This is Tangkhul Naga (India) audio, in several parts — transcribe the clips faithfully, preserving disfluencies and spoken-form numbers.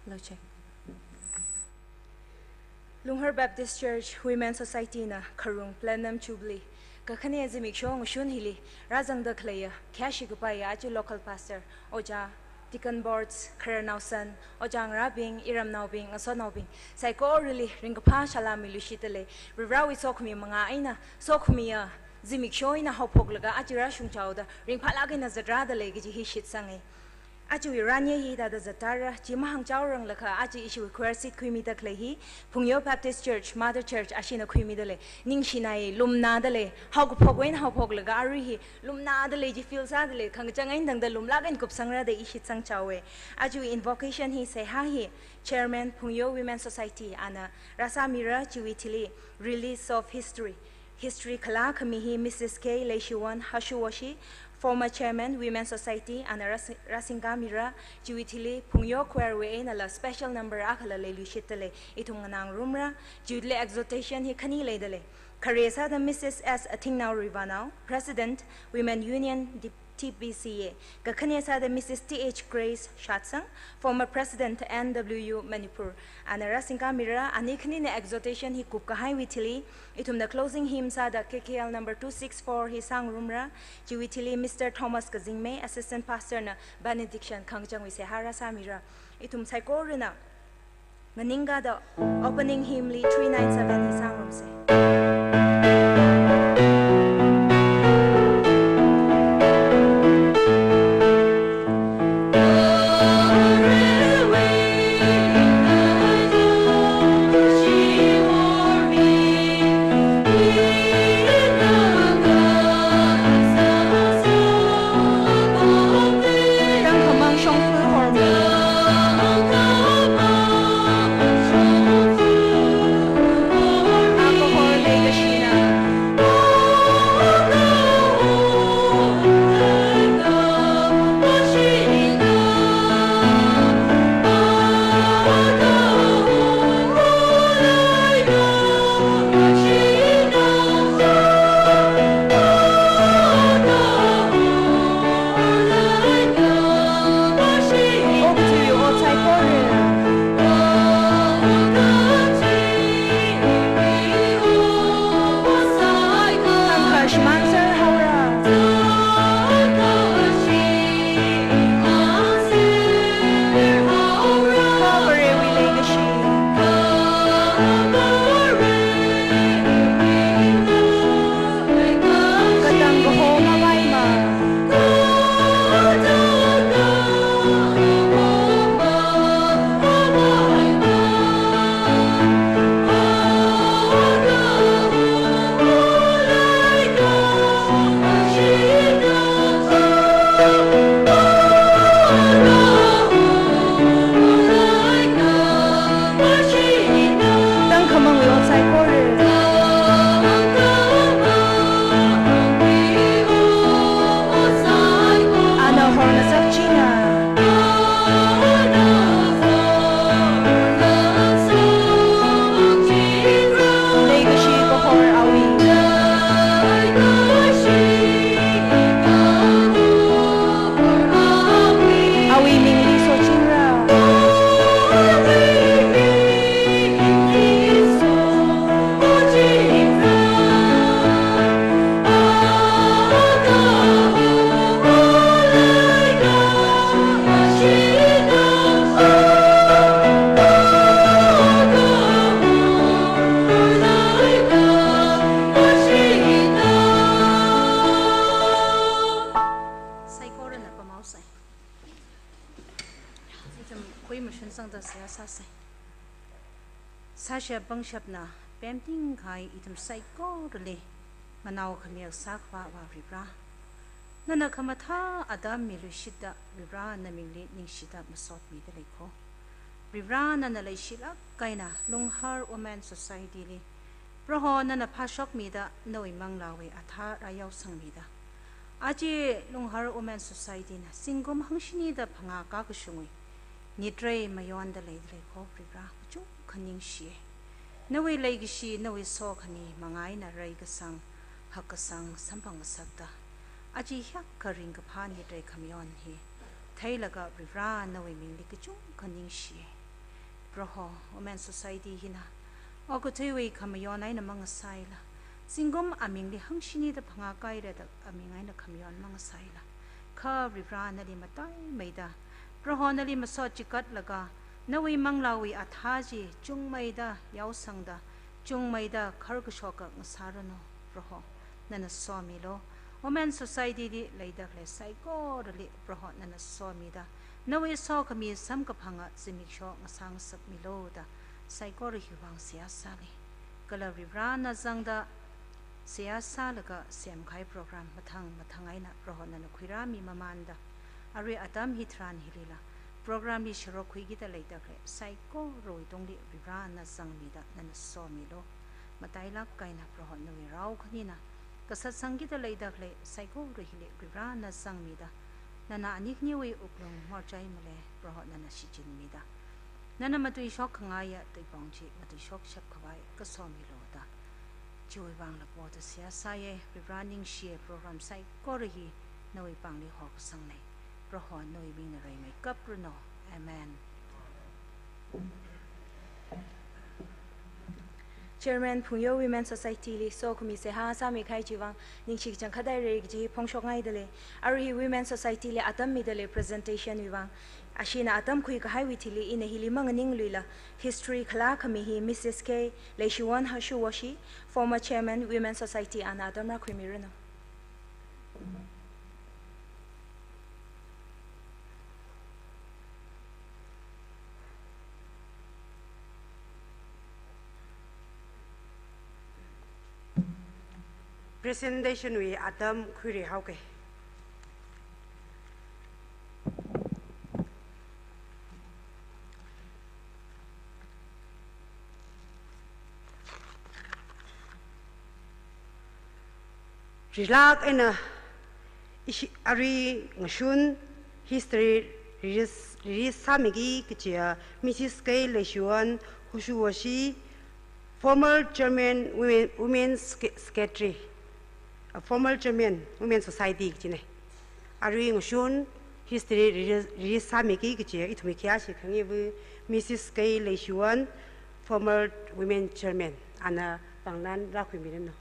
Lo check. Lunghar Baptist Church Women Society na kharung Platinum Jubilee kakhane zimiksho ngashun hili rāzangda khaleiya, khayāshi kapaiya aja local pastor, ojā, deacon boards, khararnao san, ojā ngarābing, iramnaobing, ngasotnaobing, saikorali ringkaphā salām miluishitdalei. Varivarāwui sokhami manga eina, sokhamiya zimiksho eina haophoklaga aja rāshungchaoda ringphālāk eina zatrādalei kaji hi shitsanga. Ajawui ranye hi tāda zattāra, chi mahāngchaoranglakha aja ishiwui choir seat khuimida khalei hi Phungyo Baptist Church, Mother Church, ashina khuimidalei. Ningshinai, lumnādalei, haokaphok eina haophoklaga arui hi lumnādalei chi feel sādalei, khangachang eina tangda lumlāk eina kupsangra da i shitsangchaowa. Ajawui invocation hi seihā hi Chairman Phungyo Women Society ana rāsāmira, chiwui thili Release of History. History khalā khami hi Missus K Leishiwon Hashuwoshi, former chairman, Women Society, ana rāsi-, rāsingkāmira, chiwui thili Phungyo Choir wui einala special number akhala leiluishitdalei, ithum nganāngarumra, chiwui thili exhortation hi khani leidalei. Khare sāda Missus S Athingnao Ruivanao, President, Women Union, T B C A, kakhane sāda Missus T H Grace Shatsang, former President N W U Manipur, ana rāsingkāmira, ani khanina exhortation hi kupkahaiwui thili, ithumna closing hymn sāda K K L number two six four hi sāngarumra, chiwui thili Mister Thomas Kazingmei, Assistant Pastor na benediction khangachangwui seihā rāsāmira. Ithum saikorana nganingkāda opening hymn li three nine seven hi sāngarumsa. Tangkhamang shongfa hormi. Akahor leikashina. Tangkhamangwui ot saikora. Ana horngasak china. Leikashi kahor awui. Awui mingli sochingra. Saikorana pamhaosei. Ithum khuimashun sangda seihā sāsei. Sāshap pangshapna pemting kahai ithum saikorali nganao khamiak sākhavā Avā Varivara, nana khamathā atam miluishitda Varivara na mingli ningshida masotmida leikho. Varivara nana leishilāk eina Lunghar Women Society li Proho nana phāshokmida nawui manglāwui athā rāyaosangmida, aja Lunghar Women Society na zingkum hangshinida phangā kakashungwui nitrei mayonda leida leikho Varivara, kachungkha ningshiya. Nawui leikashi, nawui sokhami manga eina reikasang, hakkasang samphang ngasakta, aja hiyākha ringkaphā nitrei khamayon hi theilaga Varivara nawui mingli kachungkha ningshiya. Proho, Women Society hina okathuiwui khamayon eina mangasaila, zingkum amingli hangshini da phangā kahaira da aming eina khamayon mangasaila, kha Varivara nali mataimeida, Proho nali masot chikatlaga, nawui manglāwui athā chi chungmeida yaosangda, chungmeida kharkashoka ngasāranu, Proho, nana somilu. Women Society li leida khalei saikorali, Proho, nana somida, nawui sokhami samkaphanga zimiksho ngasā ngasakmilu da, saikora hiwui vang seihā sāli. Kala Varivarana zangda seihā sālaga semkahai program mathang mathang eina Proho nana khuirāmi mamānda, arui atam hitharan hilila program li sharok khuikida leida khalei saikorawui tungli Varivarana zangmida nana somilu. Matailāk eina Proho nawui rao khanina kasatsangkida leida khalei saikora hili Varivarana zangmida, nana ani khaniwui wuklung morchai male, Proho nana shichinmida, nana matuishok khangaiya tuipong chi matuishok shap khavai kasomilu da, chiwui vangla poda seihā sāya. Varivara ningshiya, program saikora hi nawui pāngli hokasangna. Proho nawui mingna reimeikapranu. Amen. Chairman Phungyo Women Society li sokhami seihā sāmikahai chiwui vang ningshi kachangkhat haira kaji phongshokngaidalei. Arui Women Society li atam midalei presentation wui vang. Ashina atam khuikahaiwui thili ina hili manganingluila, history khalā khami hi Missus K Leishiwon Hoshuwoshi, former chairman Women Society, ana atam rākhuimiranu. Presentation wui atam khuirai haoke. Rilāk eina ishi arui ngashun history release, release sāmiki kajiya Missus K Leishiwon Hoshuwoshi, former chairman, women, women sec-, secretary, a former chairman, Women Society kajina. Arui ngashun history release, release sāmiki kajiya ithumwui khayāshi khangayiva Missus K Leishiwon, former women chairman, ana pānglan rākhuimiranu.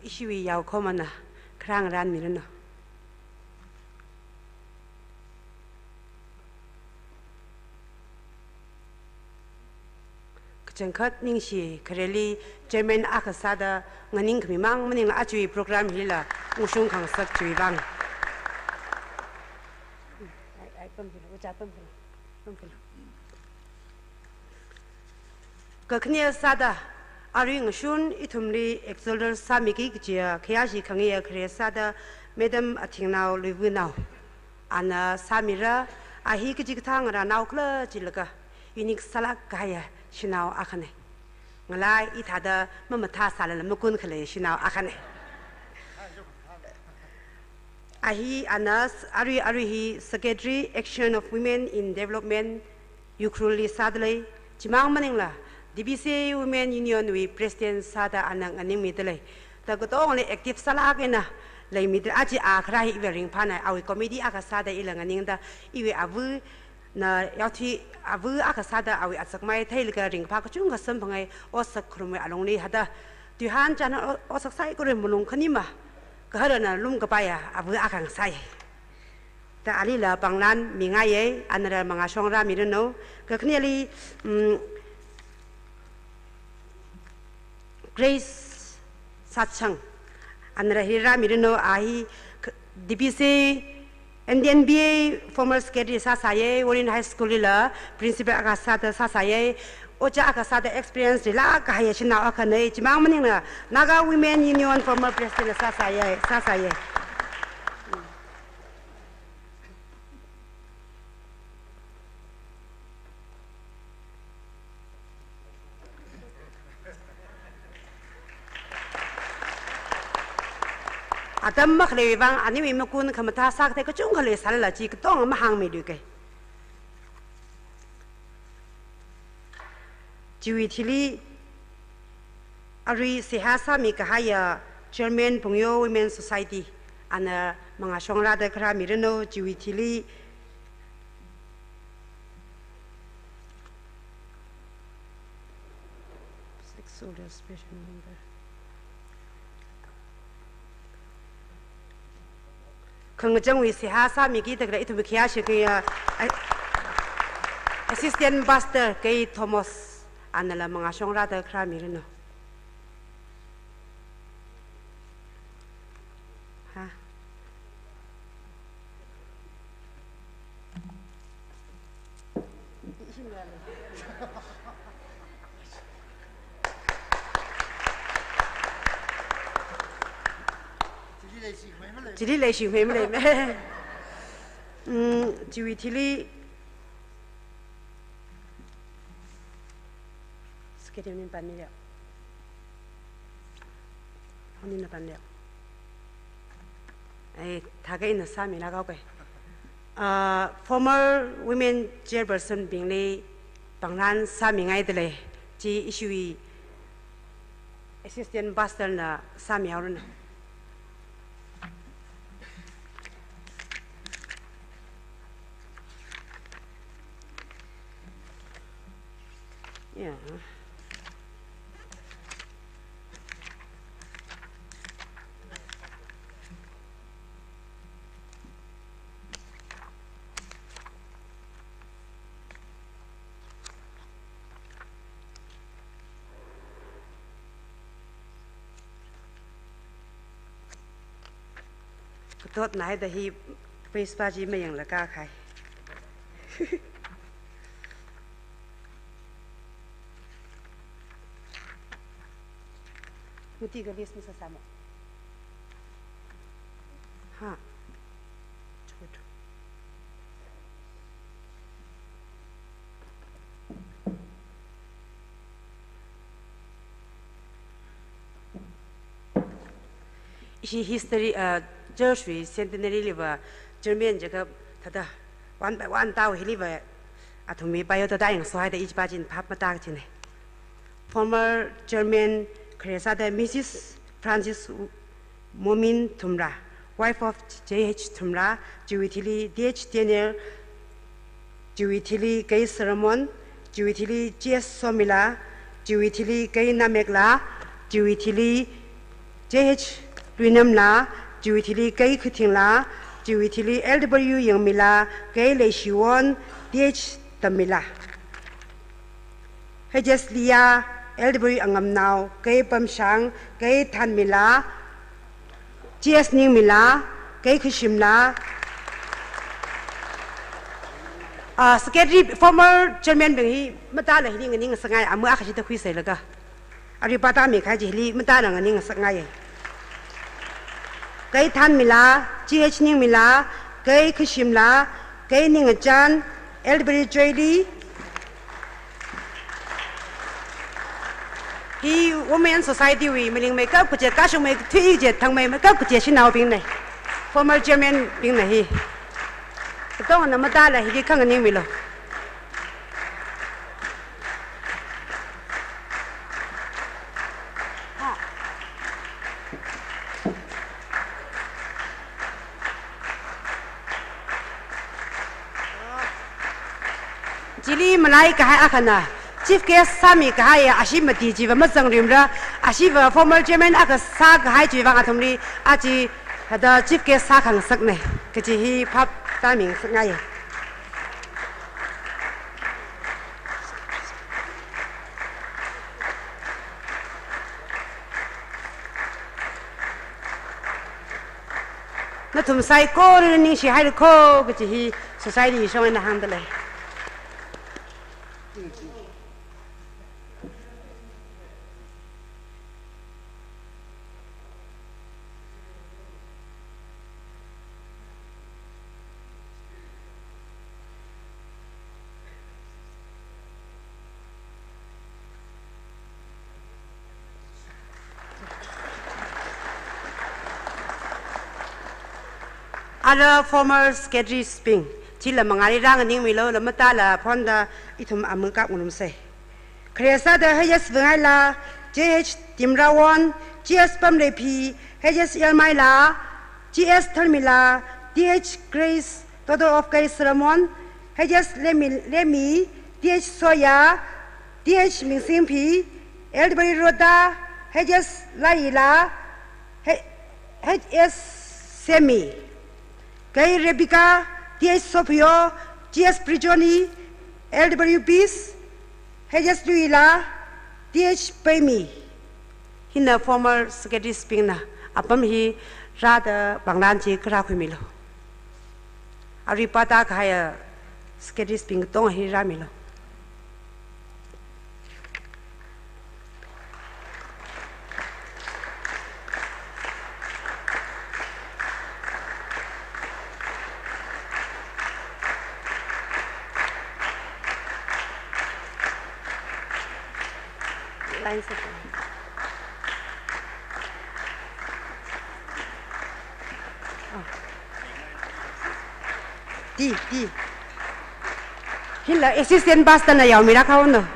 Ishiwui yaokhomana kharā ngarānmiranu. Kachangkhat ningshi khareli chairman akha sāda nganingkhami mang maningla aja program hila ungshung khangasak chiwui vang. Ai, ai, pamphilo, ojā pamphilo, pamphilo. Kakhanea sāda, arui ngashun ithumli exalter sāmiki kajiya khayāshi khangayi khare sāda, Madam Athingnao Luiwunao, ana sāmira. A hi kachikathā ngarānao khala chilaga, unique sālāk kahaiya shanao akhana. Ngalā ithāda mamathā sālala makun khalei shanao akhana. A hi ana s-, arui, arui hi Secretary Action of Women in Development, Ukhrulli sādalei, chimang maningla D B C A Women Union wui President sāda ana nganingmidalei. Da katongli active sālāk eina leimida, aja a kharā hi iwui ringphāna, awui committee akha sāda ila nganingda, iwui avana yaothui ava akha sāda awui azakmai theilaga ringphā kachungkha samphangai, otsak kharumwui alungli hithāda tuihān chānhān o-, otsak saikora malung khanima, kaharana lumkapaiya ava akha ngasai. Da alila pānglan mingaiya, anara mangāshong rāmiranu. Kakhaneali, mm, Grace Satchang, anara hi rāmiranu. A hi k-, D B C A, N D N B A former secretary sāsāya, Warren High School lila principal akha sāda sāsāya, ojā akha sāda experience rilāk kahaiya shanao akhana, chimang maningla Naga Women Union former president sāsāya, sāsāya. Atam makhaleiwui vang aniwui makun khamathā sākathei kachungkha leisālala chi katonga mahāngmiluike. Chiwui thili Arui seihā sāmi kahaiya Chairman Pungyo Women Society, ana mangāshong rāda kharā miranu, chiwui thili Six older special member. Khangachangwui seihā sāmiki takra ithum khayā shikya, a-, Assistant Pastor K Thomas, anala mangāshong rāda kharā miranu. Ha? Chili leishingmei maleimei. Mm, chiwui thili. Schedule min pan miya. Honi na pan miya. Ai, thākha ina sāmilāk haoke. Ah, former women chairperson bingli pāngran sāmingaidalei, chi ishiwui Assistant Pastor na sāmihaoranu. Yeah. Katot naida hi praise pa chi mayanglaga kahai. Muti ka list masāsāmo. Ha. Chut. Ishi history, uh, church wui centenary liva chairman jiakha thāda one by one tao hiliva athumwui biodata yang so haida ichipa chin phap matak chine. Former chairman khare sāda Missus Francis Momin Thumra, wife of J H Thumra, chiwui thili D H Daniel, chiwui thili K Solomon, chiwui thili J S Somila, chiwui thili K Namekla, chiwui thili J H Luinamla, chiwui thili K Khuthingla, chiwui thili L W Yangmila, K Leishiwon, D H Tammila. H S Liya, L W Angamnao, K Pamshang, K Thanmila, G S Ningmila, K Khushimla. Ah, secretary, former chairman bing hi matāla hili nganing sāngai, amu akha shida khuisailaga. Arui pa tāmi kahai chili matāla nganing sāngai. K Thanmila, G H Ningmila, K Khushimla, K Ningachan, L W Joyli, hi Women Society wui malingmeikap kaje, kashungmeithui kaje, thangmeimeikap kaje shanaobingna. Former chairman bingna hi. Katongana matāla hili khanganingmilu. Chili malai kahai akhana, chief guest sāmi kahai ashi mati chiva mazangrimra, ashiva former chairman akha sākahai chiwui vang athumli, achi hada chief guest sākhangasakna, kaji hi phap tāmingasakngai. Nathum saikorali ningshihailu ko, kaji hi society shong eina hāngdalei. Ara former secretaries bing, chila mangāli rānganingmilu, la matāla phonda ithum amu kap ngarumsei. Khare sāda H S Vangaila, J H Timrawon, G S Pamreiphi, H S Yalmaila, G S Tharmila, T H Grace, daughter of Grace Solomon, H S Lemi, Lemi, T H Soya, T H Mingsingphi, L W Rhoda, H S Laila, H-, H S Semi, K Rebecca, T H Sopio, G S Prijoni, L W Peace, H S Luila, T H Paimi. Hina former secretaries bingna apam hi rāda panglan chi kharā khuimilu. Arui pāda kahaiya secretaries bing katonga hi rāmilu. Line six. Di, di. Hila assistant pastor na yaomira khaono.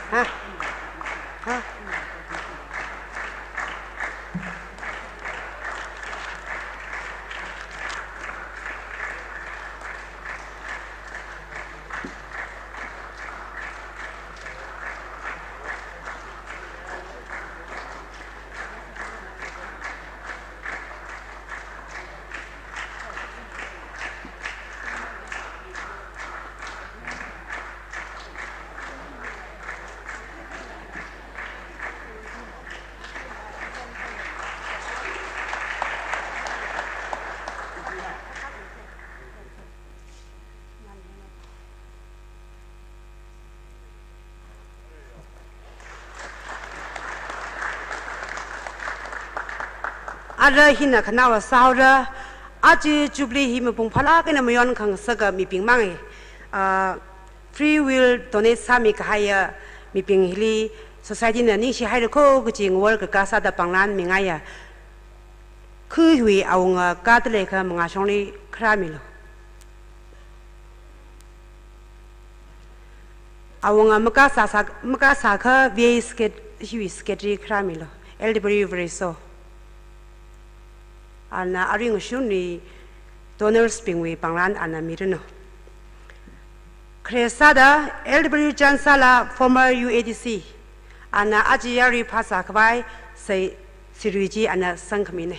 Ha? Ha? Ara hina khanaowa sāhaora, aja Jubilee hi mapung phālāk eina mayonkhangasaka mibing mang e. Ah, free will donate sāmi kahaiya mibing hili society na ningshi haira kho kaji ngawar kakā sāda panglan mingaiya. Khuiwui awunga kāda leikha mangāshongli kharā milu. Awunga makā sāsā, makā sākha V A secret-, hiwui secretary kharā milu. L W Vareso. Ana arui ngashunwui donors bingwui panglan ana miranu. Khare sāda L W Chansala, former U A D C, ana aja yarui phasā khavai Sei Sirui chi ana sangkhamina.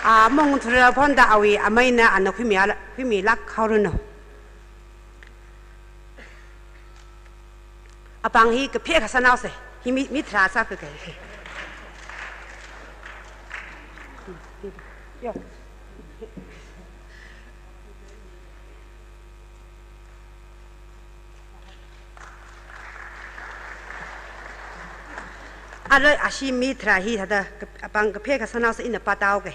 A mong thura phonda awui ameina ana khuimi ala, khuimilāk haoranu. Apāng hi kaphek kasā naosa, hi mi, mi tharā sākaka. Yo. Ara ashi mi tharā hi thāda, apāng kaphek kasā naosa ina pātaoka.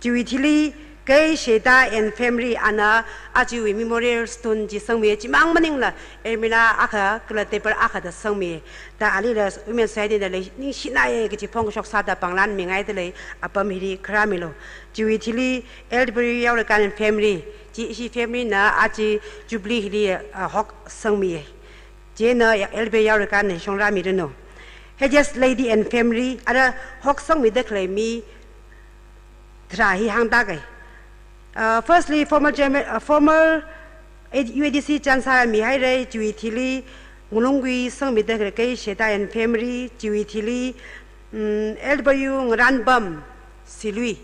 Chiwui thili K Sheta and family ana achiwui memorial stone chi sangmi, chimang maningla almirah akha kala table akha da sangmi. Da alila Women Society na lei ningshinaya kaji phongkashok sāda panglan mingaida lei apam hili kharā milu. Chiwui thili L W Yaorekan and family, chi ishi family na aja Jubilee hili, ah, hawk sangmi. Chieina L W Yaorekan na shongrā miranu. H S Lady and family, ara hawk sangmida khalei mi tharā hi hāngda kai. Uh, firstly, former chairman, uh, former A-, U A D C chānsā mihaira, chiwui thili Ngalungkui sangmida khalei Sheta and family, chiwui thili, mm, L W Ngaranpam Silui.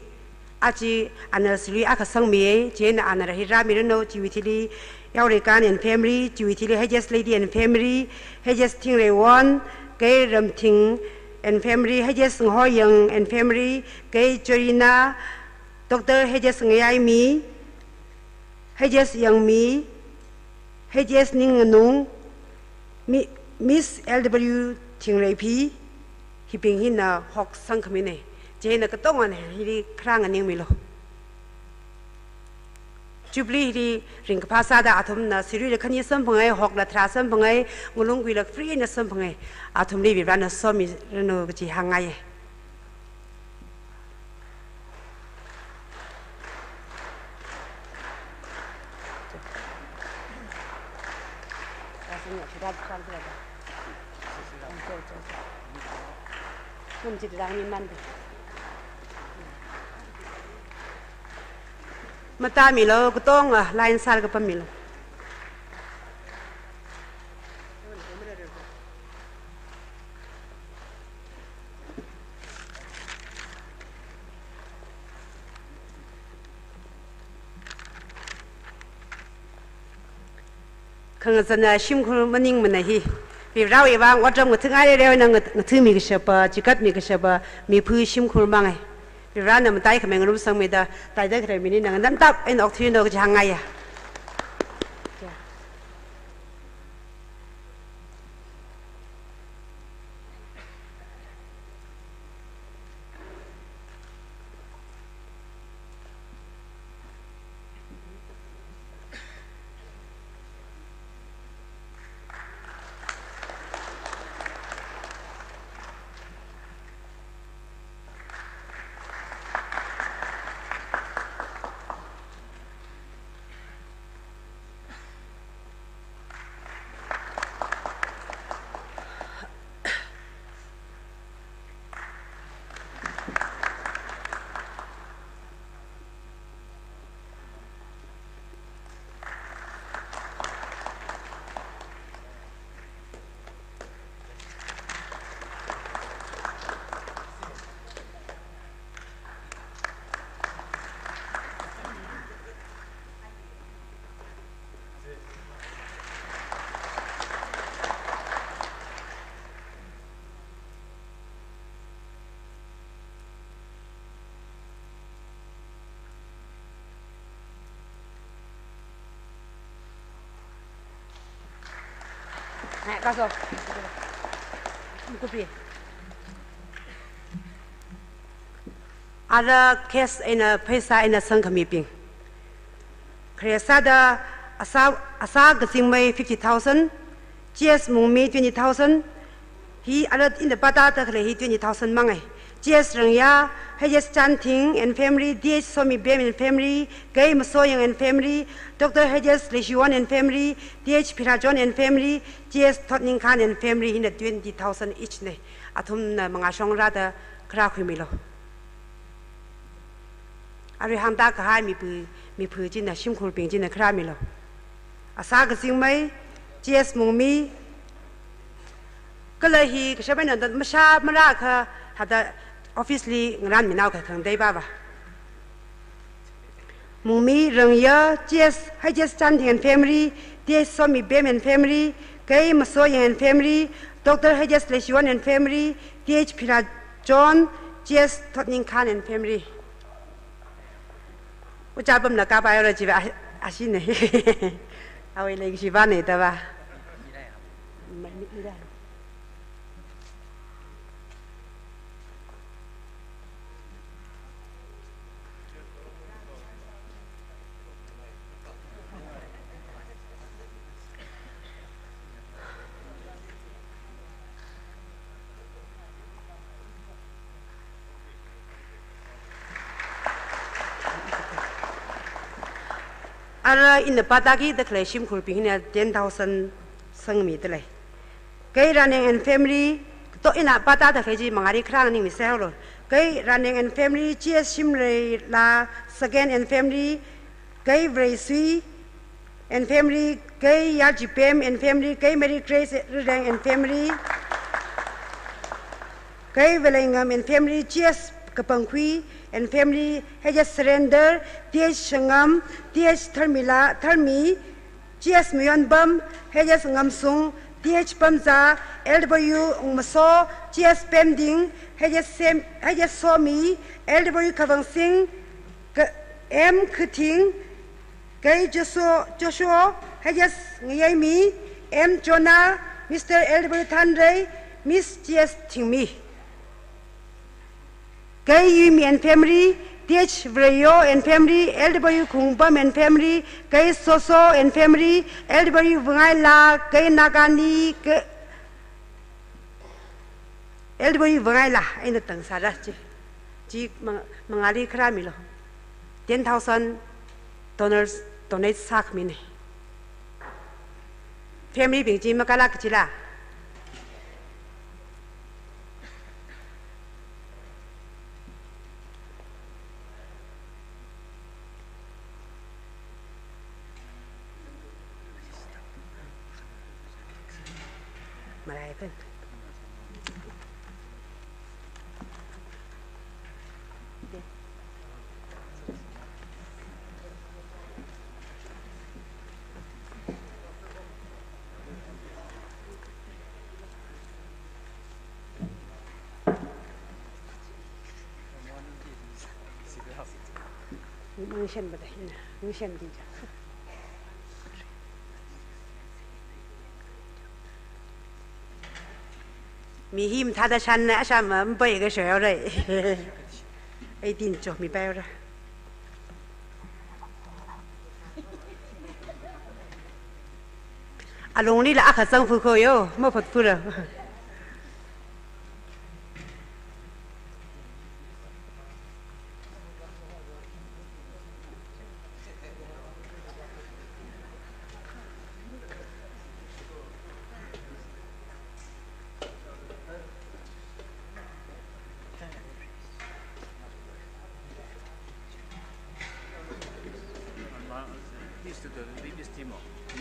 Aja ana Silui akha sangmiya, chieina ana rāhirāmiranu, chiwui thili Yaoreikan and family, chiwui thili H S Lady and family, H S Thingreiwon, kei Ramthing and family, H S Ngahoyang and family, kei Jorina, Doctor H S Ngayaimi, H S Yangmi, H S Ningnganung, Mi-, Miss L W Thingreiphi, hibing hina hok sangkhamina. Chieina katongana hili kharā nganingmilu. Jubilee hili ringkaphā sāda athumna siruila khani samphanga, hokla tharā samphanga, Ngalungkuila free na samphanga. Athumli Varena somiranu kaji hāngngaiya. Matāmilu, katonga line sālaga pammilu. Khangazana shimkhur maningmana hi. Varewui vang otram ngathāngai rerewui eina ngat-, ngathāmi kashapa, chigatmi kashapa, miphu shimkhur mangai. Varena mataikhamei ngarum sangmida, taida khalei minina nganamtap eina okthuinu kaji hāngngaiya. Hai, kaso. Kupi. Ara cash eina pheisā eina sangkhamibing. Khare sāda Asa, Asa Kazingmei fifty thousand, G S Mungmi twenty thousand, hi ara ina pātāda khalei hi twenty thousand mangai. G S Rangya, H S Chanthing and family, D H Somibem and family, Kei Masoyang and family, Doctor H S Leishiwon and family, D H Phirajon and family, G S Thotningkhan and family, hina twenty thousand each na. Athumna mangāshong rāda kharākhuimilu. Arui hāngda kahai miphu, miphu china, shimkhurbing china kharāmilu. Asa Kazingmei, G S Mungmi, kala hi kashap eina da mashā marākha hada office li ngarānminao kha khangatei pava. Mungmi Rangya, G S, H S Chanthing and family, D H Somibem and family, Kei Masoyang and family, Doctor H S Leishiwon and family, D H Phirajon, G S Thotningkhan and family. Ujā pamna kapai ora chiva a-, ashina. Awui leishiva na tava. Ara ina pātākida khalei shimkhurbing hina ten thousand sangmida lei. Kei Raneng and family, to ina pātāda khalei chi mangāli kharā nganingmi sālu. Kei Raneng and family, G S Shimreila second and family, Kei Vareisui, and family, Kei Yarjipem and family, Kei Mary Grace Rireng and family, Kei Valeingam and family, G S Kapangkhui and family, H S Surrender, T H Shangam, T H Tharmila, Tharmi, G S Muyonbam, H S Ngamsung, T H Pamza, L W Ngmaso, G S Pemding, H S Sem-, H S Somi, L W Kavangsing, K-, M Khathing, Kei Joshua, Joshua, H S Ngayeimi, M Jonah, Mister L W Thanrei, Miss G S Thingmi. Kei Yumi and family, T H Vreyo and family, L W Khungbam and family, Kei Soso and family, L W Vangaila, Kei Nagani, Kei L W Vangaila, eina tang sāra chi. Chi mang-, mangāli kharā milo. Ten thousand donors donate sākhami ne. Family bing chi makala kachila. Marai pen. Ngashan bada hina, ngashan dija. Mi hi mathāda shanna, asham mapai kashoyao rai. Eighteen cho mi pai ra. Alungli la akha zangphu khoyo, maphut phura.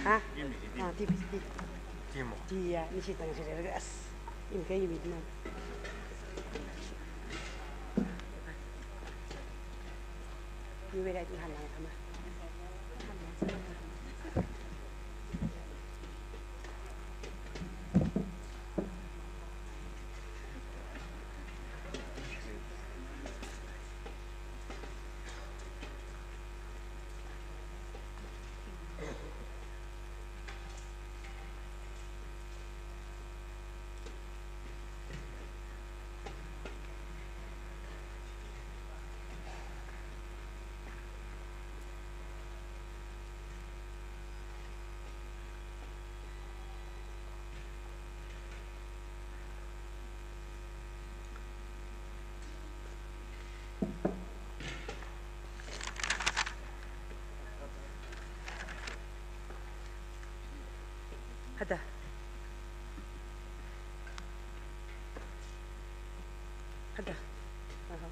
Ha? Ah, T V, T V. Timo. Tia, ni si tang si le gas. Im kai mi na. Ni we rai tu han lang kama. Hada. Hada. Aha.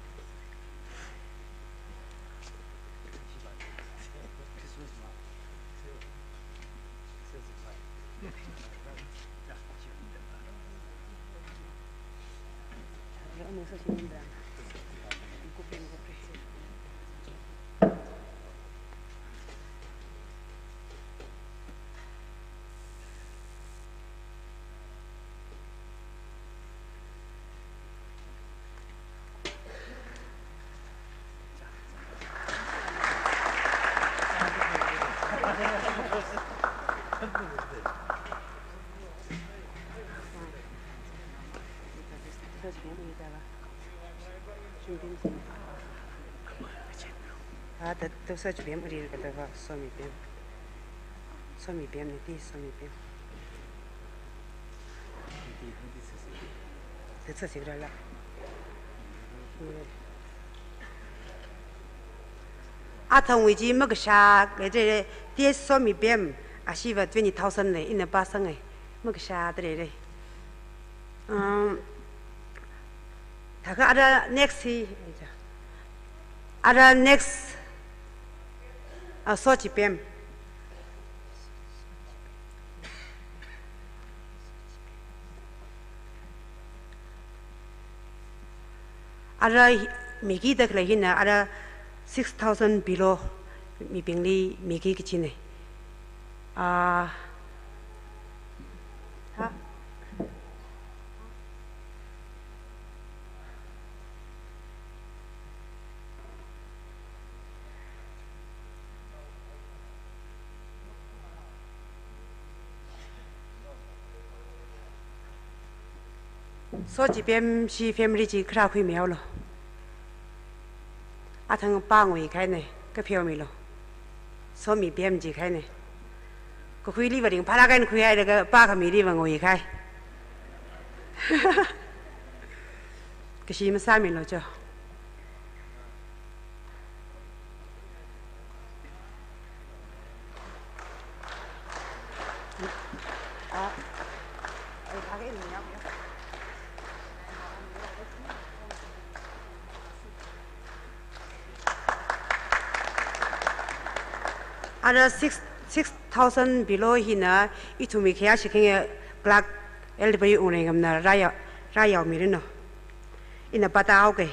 Ah, ta, ta sa chibem uri kata va, Somibem. Somibem ni ti, Somibem. Te sa sikra la. Athangwui chi makashā, kajire, T H Somibem, ashiva twenty thousand lei, ina pāsangai, makashā tarere. Um, thākha ara next hi, ara next, ah, Sochibem. Ara hi, miki da khalei hina, ara six thousand below mibingli miki kachina. Ah, ha? So chi pemshi family chi khara khuimihaolu. Athang pa ngui kahaina, kapheomilo. So mi pemji kahaina. Kakhuili va ringphālāk eina khuihailaga pa khamili va ngui kahai. Kashi masāmilo cho. Ara six, six thousand below hina ithumwui khayāshi khayang clerk Elder Wungreingam na rāyao, rāyaomiranu. Ina pātāhaoke.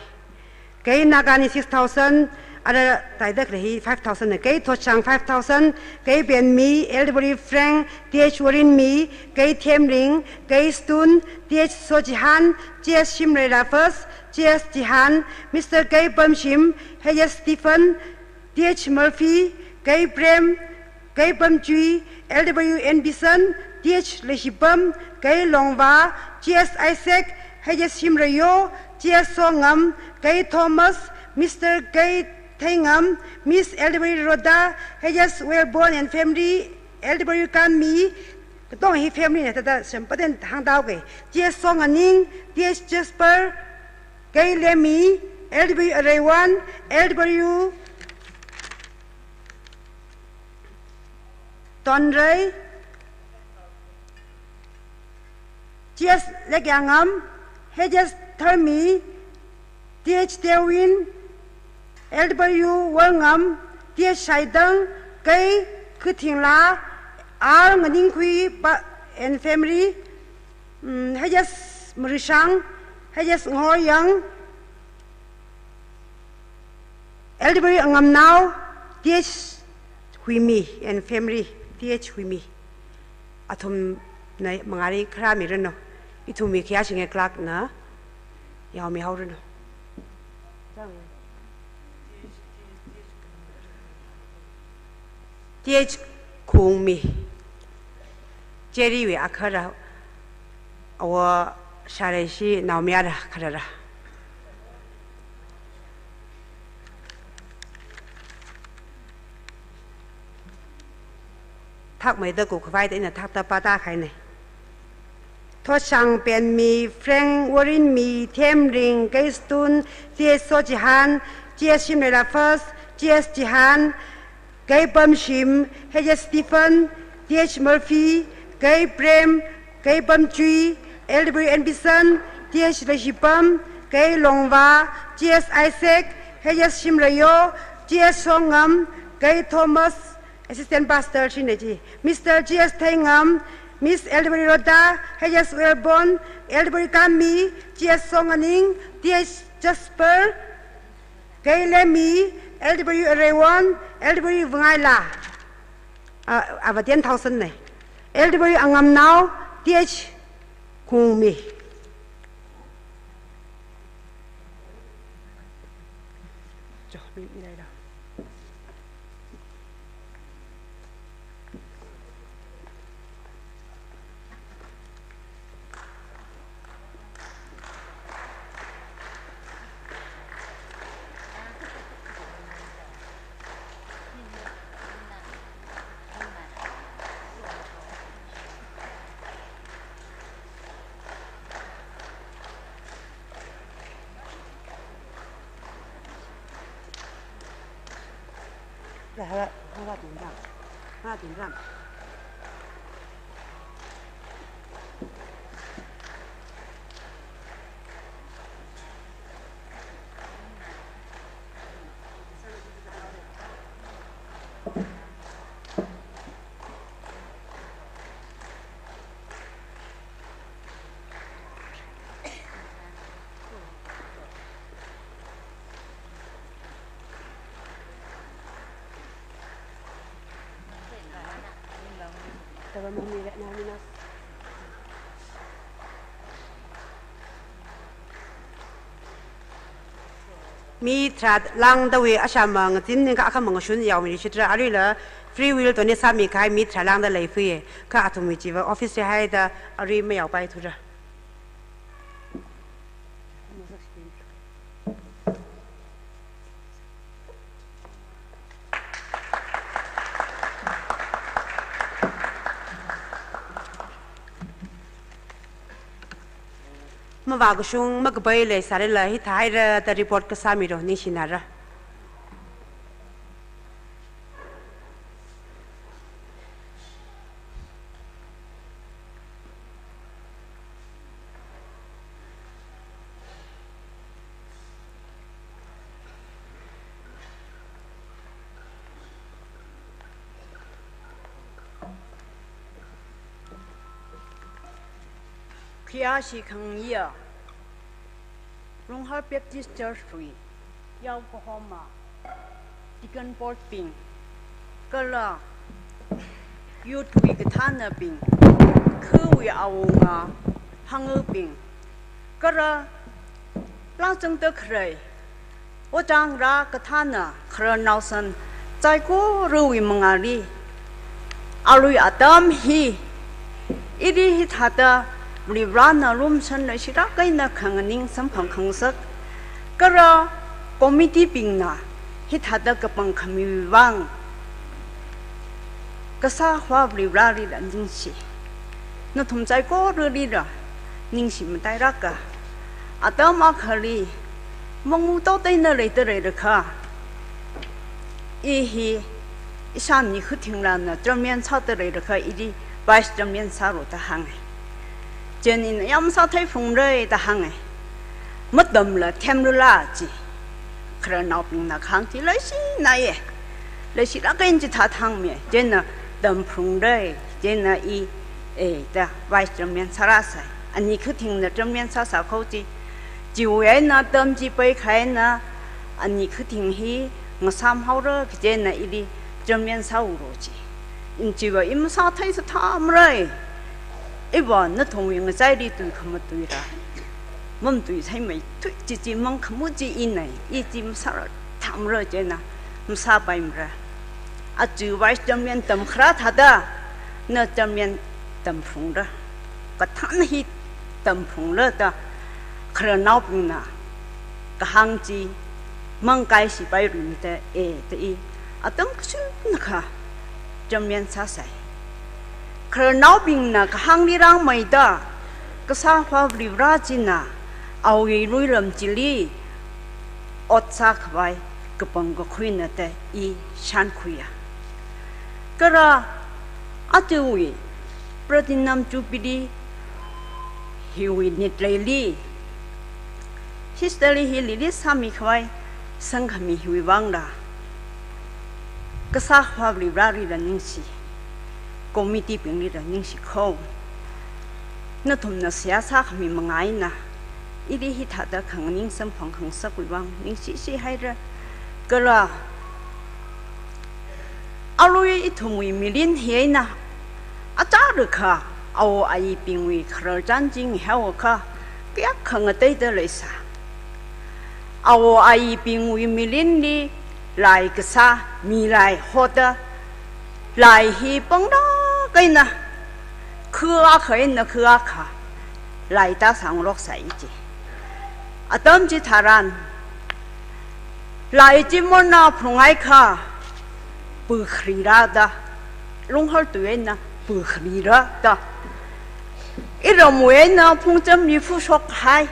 Kei Nagani six thousand, ara taida khalei hi five thousand na. Kei Thotshang five thousand, kei Benmi, Elder Frank, T H Warinmi, kei Themring, kei Stone, T H Sojihan, T S Shimreila First, T S Jihan, Mister Kei Pamshim, H S Stephen, T H Murphy, kei Prem, kei Pamchui, L W N Bison, T H Leishipam, kei Longva, T S Isaac, H S Shimrayo, T S Songam, kei Thomas, Mister Kei Theingam, Miss L W Rhoda, H S Wellborn and family, L W Kanmi, katong hi family na thāda sem paden hāngtāhaoke, T S Songaning, T S Jasper, kei Lemmi, L W Areiwan, L W Tonrei, T S Lekyangam, H S Tharmi, T H Tewin, L W Worngam, T H Shaidang, kei Khuthingla, R Nganingkhui pa and family, mm, H S Marishang, H S Ngoryang, L W Angamnao, T H Huimi and family, T H Huimi. Athumna mangāli kharāmiranu. Ithumwui khayāshi khayang clerk na yaomihaoranu. T H Khungmi. Cherry wui akha rā, awo Shareishi naomayara kharā rā. Thakmeida kukkhavai da ina thakta pātākahaina. Thotshang Penmi, Frank Warinmi, Themring, kei Stone, T S Sojihan, T S Shimreila First, T S Jihan, kei Pamshim, H S Stephen, T H Murphy, kei Prem, kei Pamchui, L W N Bison, T H Leishipam, kei Longva, T S Isaac, H S Shimrayo, T S Songam, kei Thomas, Assistant Pastor shine chi, Mister T S Theingam, Miss L W Rhoda, H S Wellborn, L W Kanmi, T S Songaning, T H Jasper, kei Lemmi, L W Areiwan, L W Vungaila. Ah, ava ten thousand na. L W Angamnao, T H Khungmi. Mi tharā lāngdawui ashāmang ngazin ningkha akhamang shun yaomi shitra, aruila free will toni sāmi kahai mi tharā lāngda leifui, kha athumwui chiva office li haida arui mayaopai thura. Mavākashung makapai leisālala hithāhaira da report kasā miro, ningshinara. Khayāshi khangayā, Lunghar Baptist Church wui yaokahoma, Deacon Board bing, kala youth wui kathānabing, khawui awunga hāngbing, kala lāngzangda khalei, ojāngarā kathāna, khararnao san, saikorawui mangāli, arui atam hi, ili hithāda Varivarana lumashan leishilāk eina khanganing samphang khangasak, kala committee bingna hithāda kapangkhamiwui vang, Kasāva Varivaralila ningshi. Nathum saikoralila ningshi matailāka. Atam akhali mangu totei eina leida leilakha, i hi ishāni khatinglana chairman sāda leilakha, ili vice chairman sālu da hānga. Chieina ina yāmsā theiphungra da hānga. Matamla themlala chi. Khararnaobingna kahāng chi leishinaya. Leishilāk eina chithā thangmi. Chieina tamphungra. Chieina i, e, da vice chairman sārāsai. Ani khatingna chairman sāsā kho chi. Chiwui eina atam chi peikha eina ani khating hi ngasāmhaora, chieina ili chairman sāulu chi. Ina chiva i masāthei sāthāmara. Iva nathumwui ngachaili tui khamatuila, mamatuitheimeithui chi chi mangkhamu chi ina, i chi masāra thāmara chieina masāpaimara. Aja vice chairman tamkharā thāda, na chairman tamphungra. Kathāna hi tamphungra da khararnaobingna kahāng chi mangkaishipai rimda, e, da i atam kashunakha chairman sāsai. Khararnaobingna kahāngli rāngmeida, Kasāva Varivara china awui luiram chili ot sākhavai kapang kakhuina da i shānkhuiya. Kala ajawui Platinum Jubilee hiwui nit leili, history hili release sāmikhavai sangkhami hiwui vangla, Kasāva Varivaralila ningshi, committee binglila ningshi kho. Nathumna seihā sākhami manga eina, ili hithāda khanganing samphang khangasakwui vang ningshishihaira. Kala arui ithumwui mirin hi eina, achālakha awo ayibingwui khararchan chi ngahaoakha, kayākha ngateida leisā. Awo ayibingwui mirinli lai kasā, milai hoda, lai hi panglāk eina, kha akha eina kha akha, lai tāsāngaroksai chi. Atam chitharan, lai chi morna phalunghaiakha, pakharira da, Lunghar tui eina pakharira da. Iramwui eina Phungchamli phushok kahai,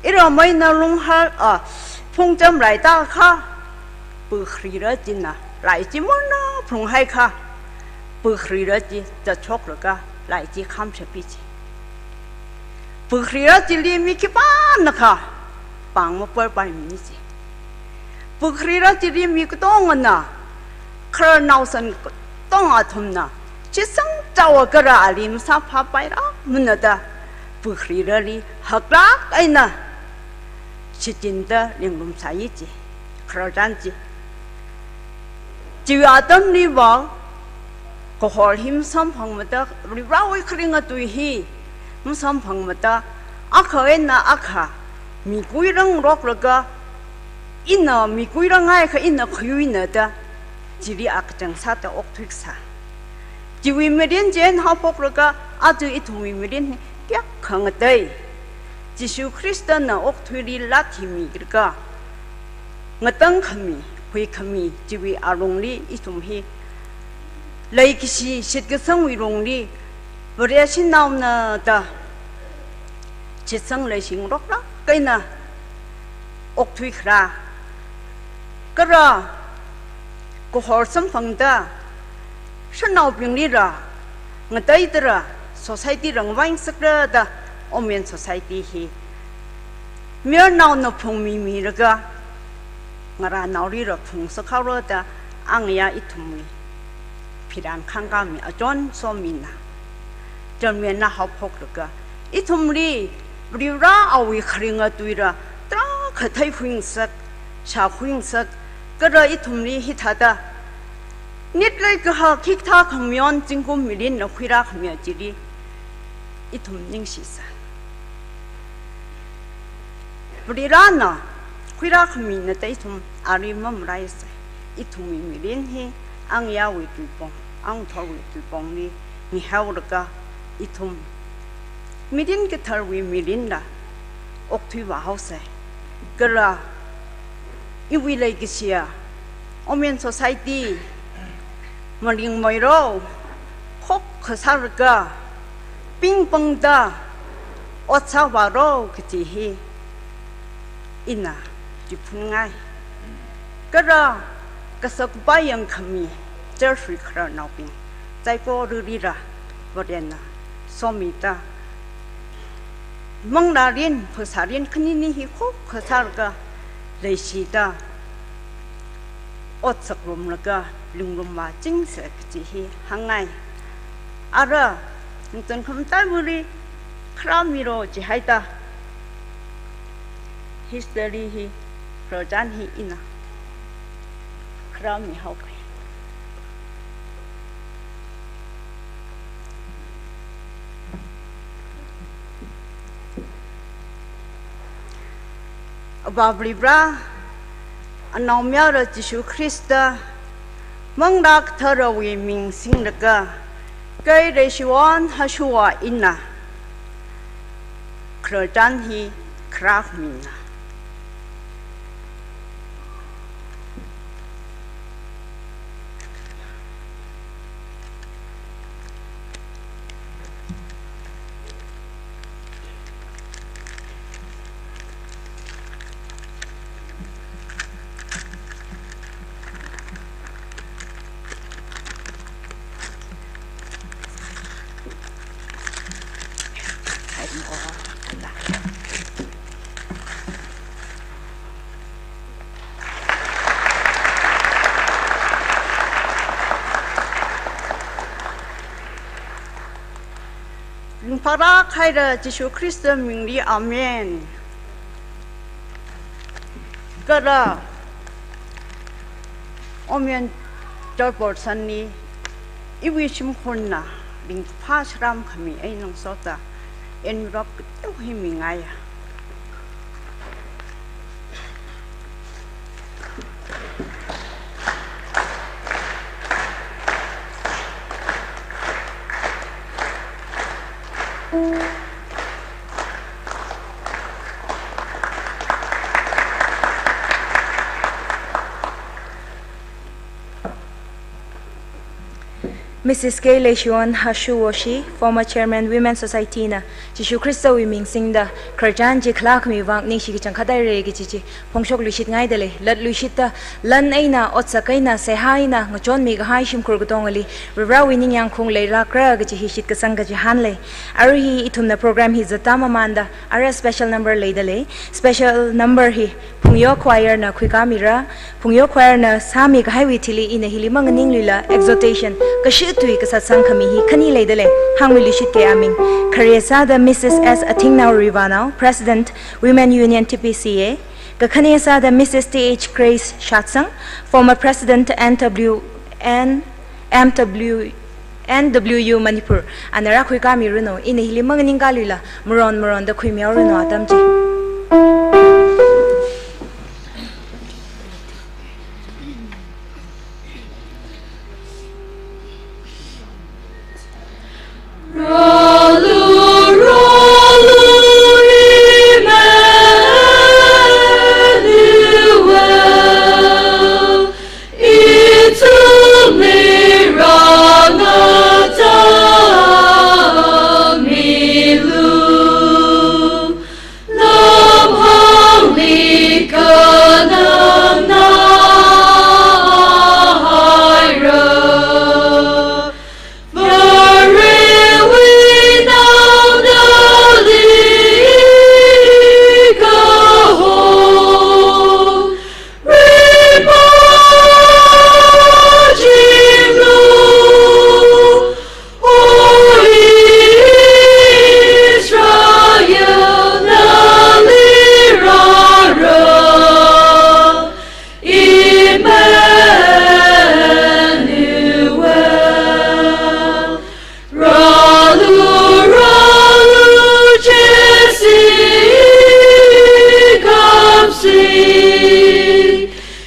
iram eina Lunghar, a, Phungcham laitākha, pakharira china, lai chi morna phalunghaiakha, pakharira chi zatshoklaga, lai chi khamshapi chi. Pakharira chili mi khipānakha pāng maparpaimana chi. Pakharira chili mi katongana, khararnao san katong athumna, shitsang chaowa kala ali masāphāpairāmana da, pakharirali haklāk eina shichinda linglumsai chi, khararchan chi. Chiwui atamliva, kahor hi masamphangmada, Varivarawui kharinga tui hi masamphangmada, akha eina akha mikuirangroklaga, ina mikuiranghai kha ina khayuina da, chili akachang sāda okthuikasā. Chiwui mirin chieina haophoklaga, aja ithumwui mirin hi kayākha ngatei. Jishu Khristana okathuili latthimilaga, ngatangkhami, huikhami, chiwui alungli ithum hi leikashi shitkasangwui lungli, Vare shanaona da, shitsang leishingarokla kaina okthuikharā. Kala kahor samphangda, shanaobinglila ngateidala, society la ngavai ngasakla da, Women Society hi mayarnaona phungmimilaga, ngarānaolila phungsakhaora da, angayā ithumwui phiran khangkāmi achon somina, chānmina haophoklaga, ithumli Varivarawui kharinga tuila tarākha theikhuingasak, shākhuingasak, kala ithumli hithāda nit leikaha khikthā khamayon zingkum mirinla khuirākhami chili ithum ningshisai. Varivarana khuirākhamina da ithum ali mamalaisai. Ithumwui mirin hi angayāwui tuipong, angthorwui tuipongli mihaolaga, ithum mirin katharwui mirinla okthuivāhaosai. Kala iwui leikashiya Women Society, malingmeiro, khokkha sālaga, pingpangda ot sāvāro kaji hi ina chiphunngai. Kala kasak khavai yangkhami church wui khararnaobing, saikoralila Varena somida, manglārin, phasārin khanini hi khokkha sālaga, leishida, ot sakrumlaga, lingrumvāchingsa kaji hi hāngngai. Ara, ningchān khamataiwuili kharāmiro jihaida, history hi, khararchan hi ina kharāmihaoki. Avā Varivara, Anaomayara Jishu Khrista, Manglā Katharawui ming singlaga, kei Leishiwon Hashuwa ina khararchan hi kharāmina. Ringphālāk haira Jishu Khrista mingli, Amen. Kala Women Chairpersonli iwui shimkhurna ringphā sharām khami eina ngasoda envelope kateo hi mingaiya. Missus K Leishiwon Hashu Woshi, former chairman Women Society na, Jishu Khristawui ming singda khararchan chi khalākhami vang ningshi kachangkhat haira kaji chi phongshokluishitngaidalei. Latluishitta lan eina, otsak eina, seihā eina ngachonmi kahai shimkhur katongali Varivarawui ningyāng khaung leilākra kaji hi shitkasang kachihānlei. Arui hi ithumna program hi zatda mamānda ara special number leidalei. Special number hi Phungyo Choir na khuikāmira. Phungyo Choir na sāmi kahaiwui thili ina hili manganingluila, exhortation, kashitui kasatsang khami hi khani leidalei, hāngmiluishitkei aming. Khare sāda Missus S Athingnao Rivanao, President, Women Union T P C A. Kakhane sāda Missus T H Grace Shatsang, former President N W N M W N W U Manipur, ana rākhuikāmiranu, ina hili manganingkāluila, maron maronda khuimihaoranu atam chi. Rālu, rālu, Emmanuel, ithumli rāngatāmilu. Lamhāngli kanangna haira, Varewui naonali kaho, rimajimlu, O Israel, nali rāra, Emmanuel. Rālu, rālu, Jesse kapsi,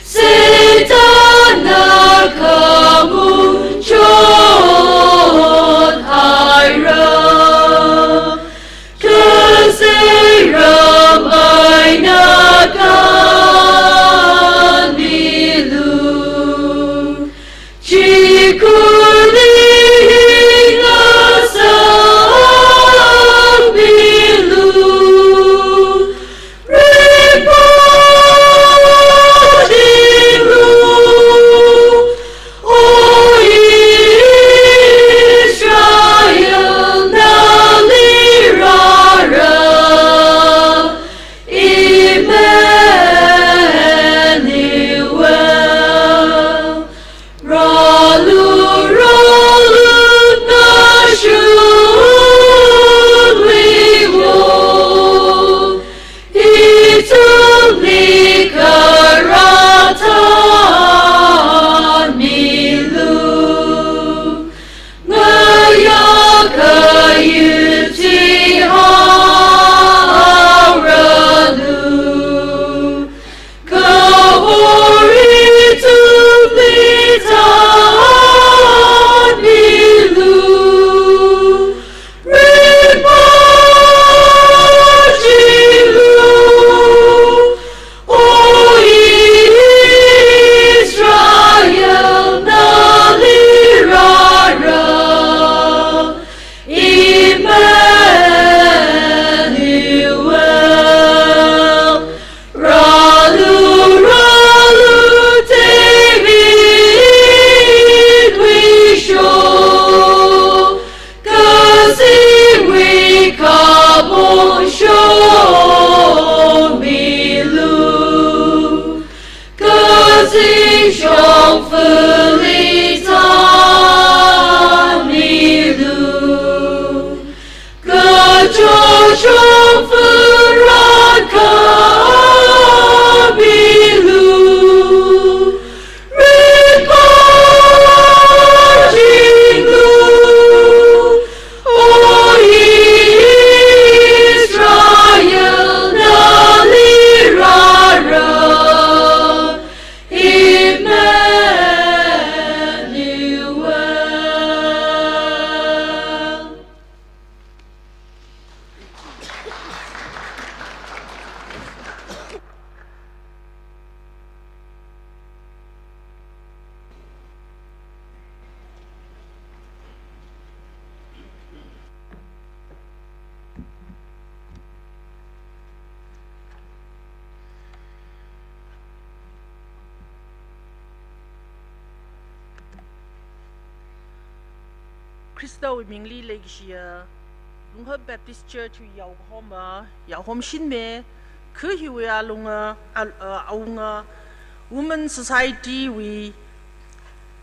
Satan na kamunchot haira, kazeiram eina kanmilu. Chikhurli ngasakmilu, rimajimlu, O Israel, nali rāra, Emmanuel. Rālu, rālu, Nashonwui wui, ithumli kharartāmilu. Ngayā kayuchi haoranu, kahor ithumli thānmilu. Rimajimlu, O Israel, nali rāra, Emmanuel. Rālu, rālu, Davidwui shong, kazingwui kapong shokmilu, kazing shongfali thānmilu, kachot shongfa rānkāmilu. Rimajimlu, O Israel, nali rāra, Emmanuel. Khristawui mingli leikashiya Lunghap Baptist Church wui yaokahoma, yaohom shinme, kha hiwui alunga, al-, uh, awunga, Women Society wui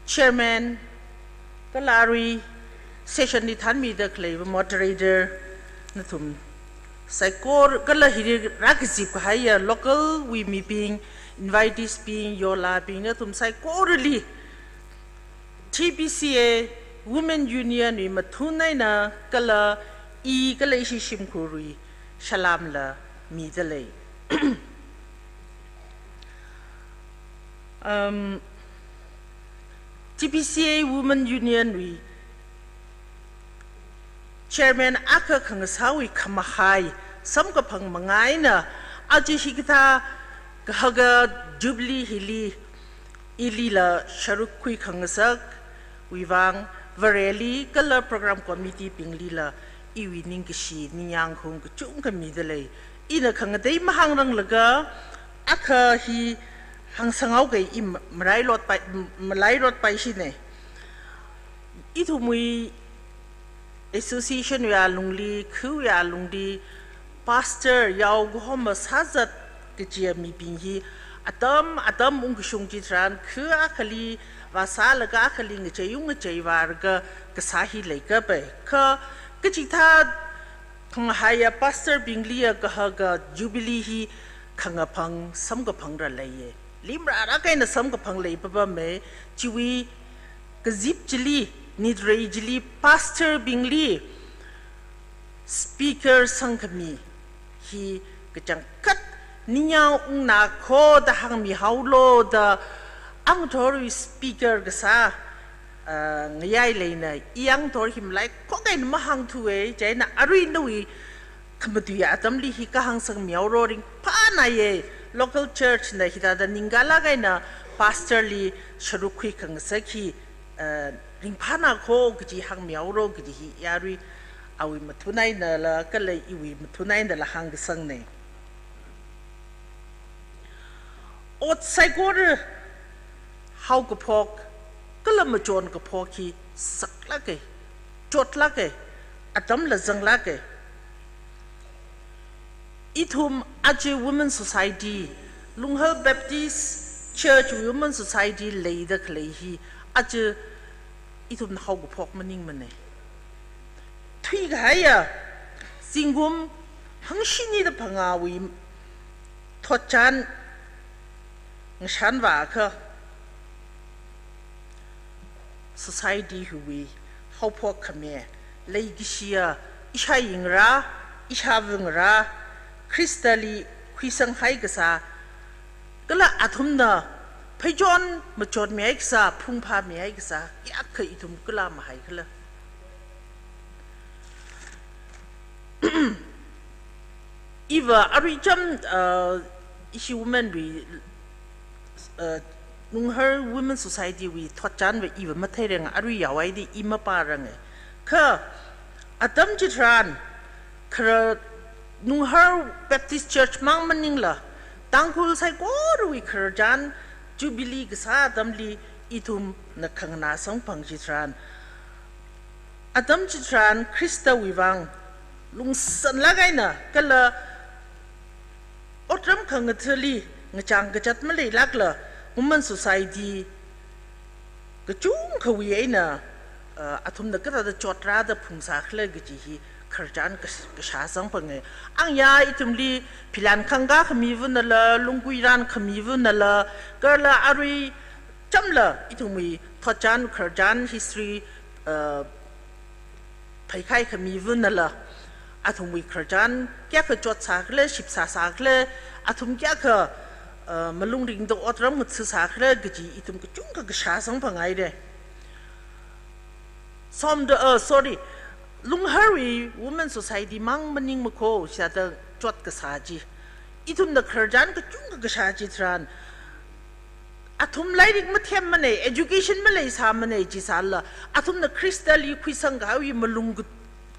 Chairman, kala arui session li thānmida khaleiva moderator, nathum saikora kala hili rākazip kahaiya local wui mibing, invitees bing, yolabing, nathum saikorali T B C A Women Union wui mathun eina kala i kala ishi shimkhurwui salam la mida lei. Um, T B C A Women Union wui Chairman akha khangasāwui khamahai samkaphang manga eina aja hikathā kahaka Jubilee hili ilila sharuk khuikhangasakwui vang Vareli kala program committee binglila iwui ningkashi ningyāng khaung kachungkha mida lei. Ina khangatei mahāngranglaga akha hi hāngsanghaoki, i ma-, marailotpai, m-, malailotpai shine. Ithumwui association wui alungli, khawui alungli, pastor yao kahoma sāzat kajiya mibing hi atam atam ungkashung chitharan, kha akhali vāsālaga akhali ngacheiung ngacheivālaga kasā hi leikapai. Kha kachikathā khamahaiya pastor bingliya kahaka Jubilee hi khangaphang samkaphang rāleiya. Limrārak eina samkaphang leipapama, chiwui kazip chili, nitrei chili, pastor bingli speaker sangkhami hi kachangkhat ningyāng ungnakho da hāngmihaolo da, angathorwui speaker kasā, ah, ngayai leina, i angathor hi malaikhok eina mahāngthuwa, chieina arui nawui khamatui atamli hi kahāng sangmihaoro, ringphānāya, local church na hithāda ningkala kaina pastor li sharuk khuikhangasak hi, eh, ringphānākho kaji hāngmihaoro kaji hi i arui awui mathun einala kala iwui mathun einala hāngkasangna. Ot saikora haokaphok kala machonkaphok hi saklāka, chotlāka, atamla zanglāka. Ithum aja Women Society, Lunghar Baptist Church Women Society leida khalei hi aja ithumna haokaphok maningmana. Thuikahaiya zingkum hangshini da phangāwui thotchan ngashanvākha society hiwui haophok khami leikashiya ishāyingra, ishāvangra, Khristali khuisanghai kasā, kala athumna pheichon machonmihai kasā, phungphāmihai kasā kayākha ithum kala mahaikhala. Iva arui cham, uh, ishi women wui, uh, Lunghar Women Society wui thotchanva iva matheiranga, arui yaohaida i mapāranga. Kha atam chitharan khara Lunghar Baptist Church mang maningla, Tangkhul saikorawui khararchan Jubilee kasā atamli ithumna khanganā samphang chitharan, atam chitharan Khristawui vang lungsanlāk eina kala otram khangathāli ngachang kachat maleilākla, Women Society kachungkhawui eina, uh, athumna kathāda chotrāda phungsākhala kaji hi khararchan kash-, kashā samphanga. Angya ithumli philan khangka khamivanala, lunggui ran khamivanala, kala arui chamla ithumwui thotchan khararchan history, uh, pheikhai khamivanala, athumwui khararchan kayākha chotsākhala, shipsāsākhala, athum kayākha, uh, malung ringda otram ngathasākhala kaji ithum kachungkha kashā samphanghaira. Somda, uh, sorry, Lungharwui Women Society mang maningmakho, shida chot kasā chi. Ithumna khararchan kachungkha kashā chitharan, athum lairik mathemmana, education maleisāmana chisālala, athumna Khristali khuisangkahaiwui malung ka-,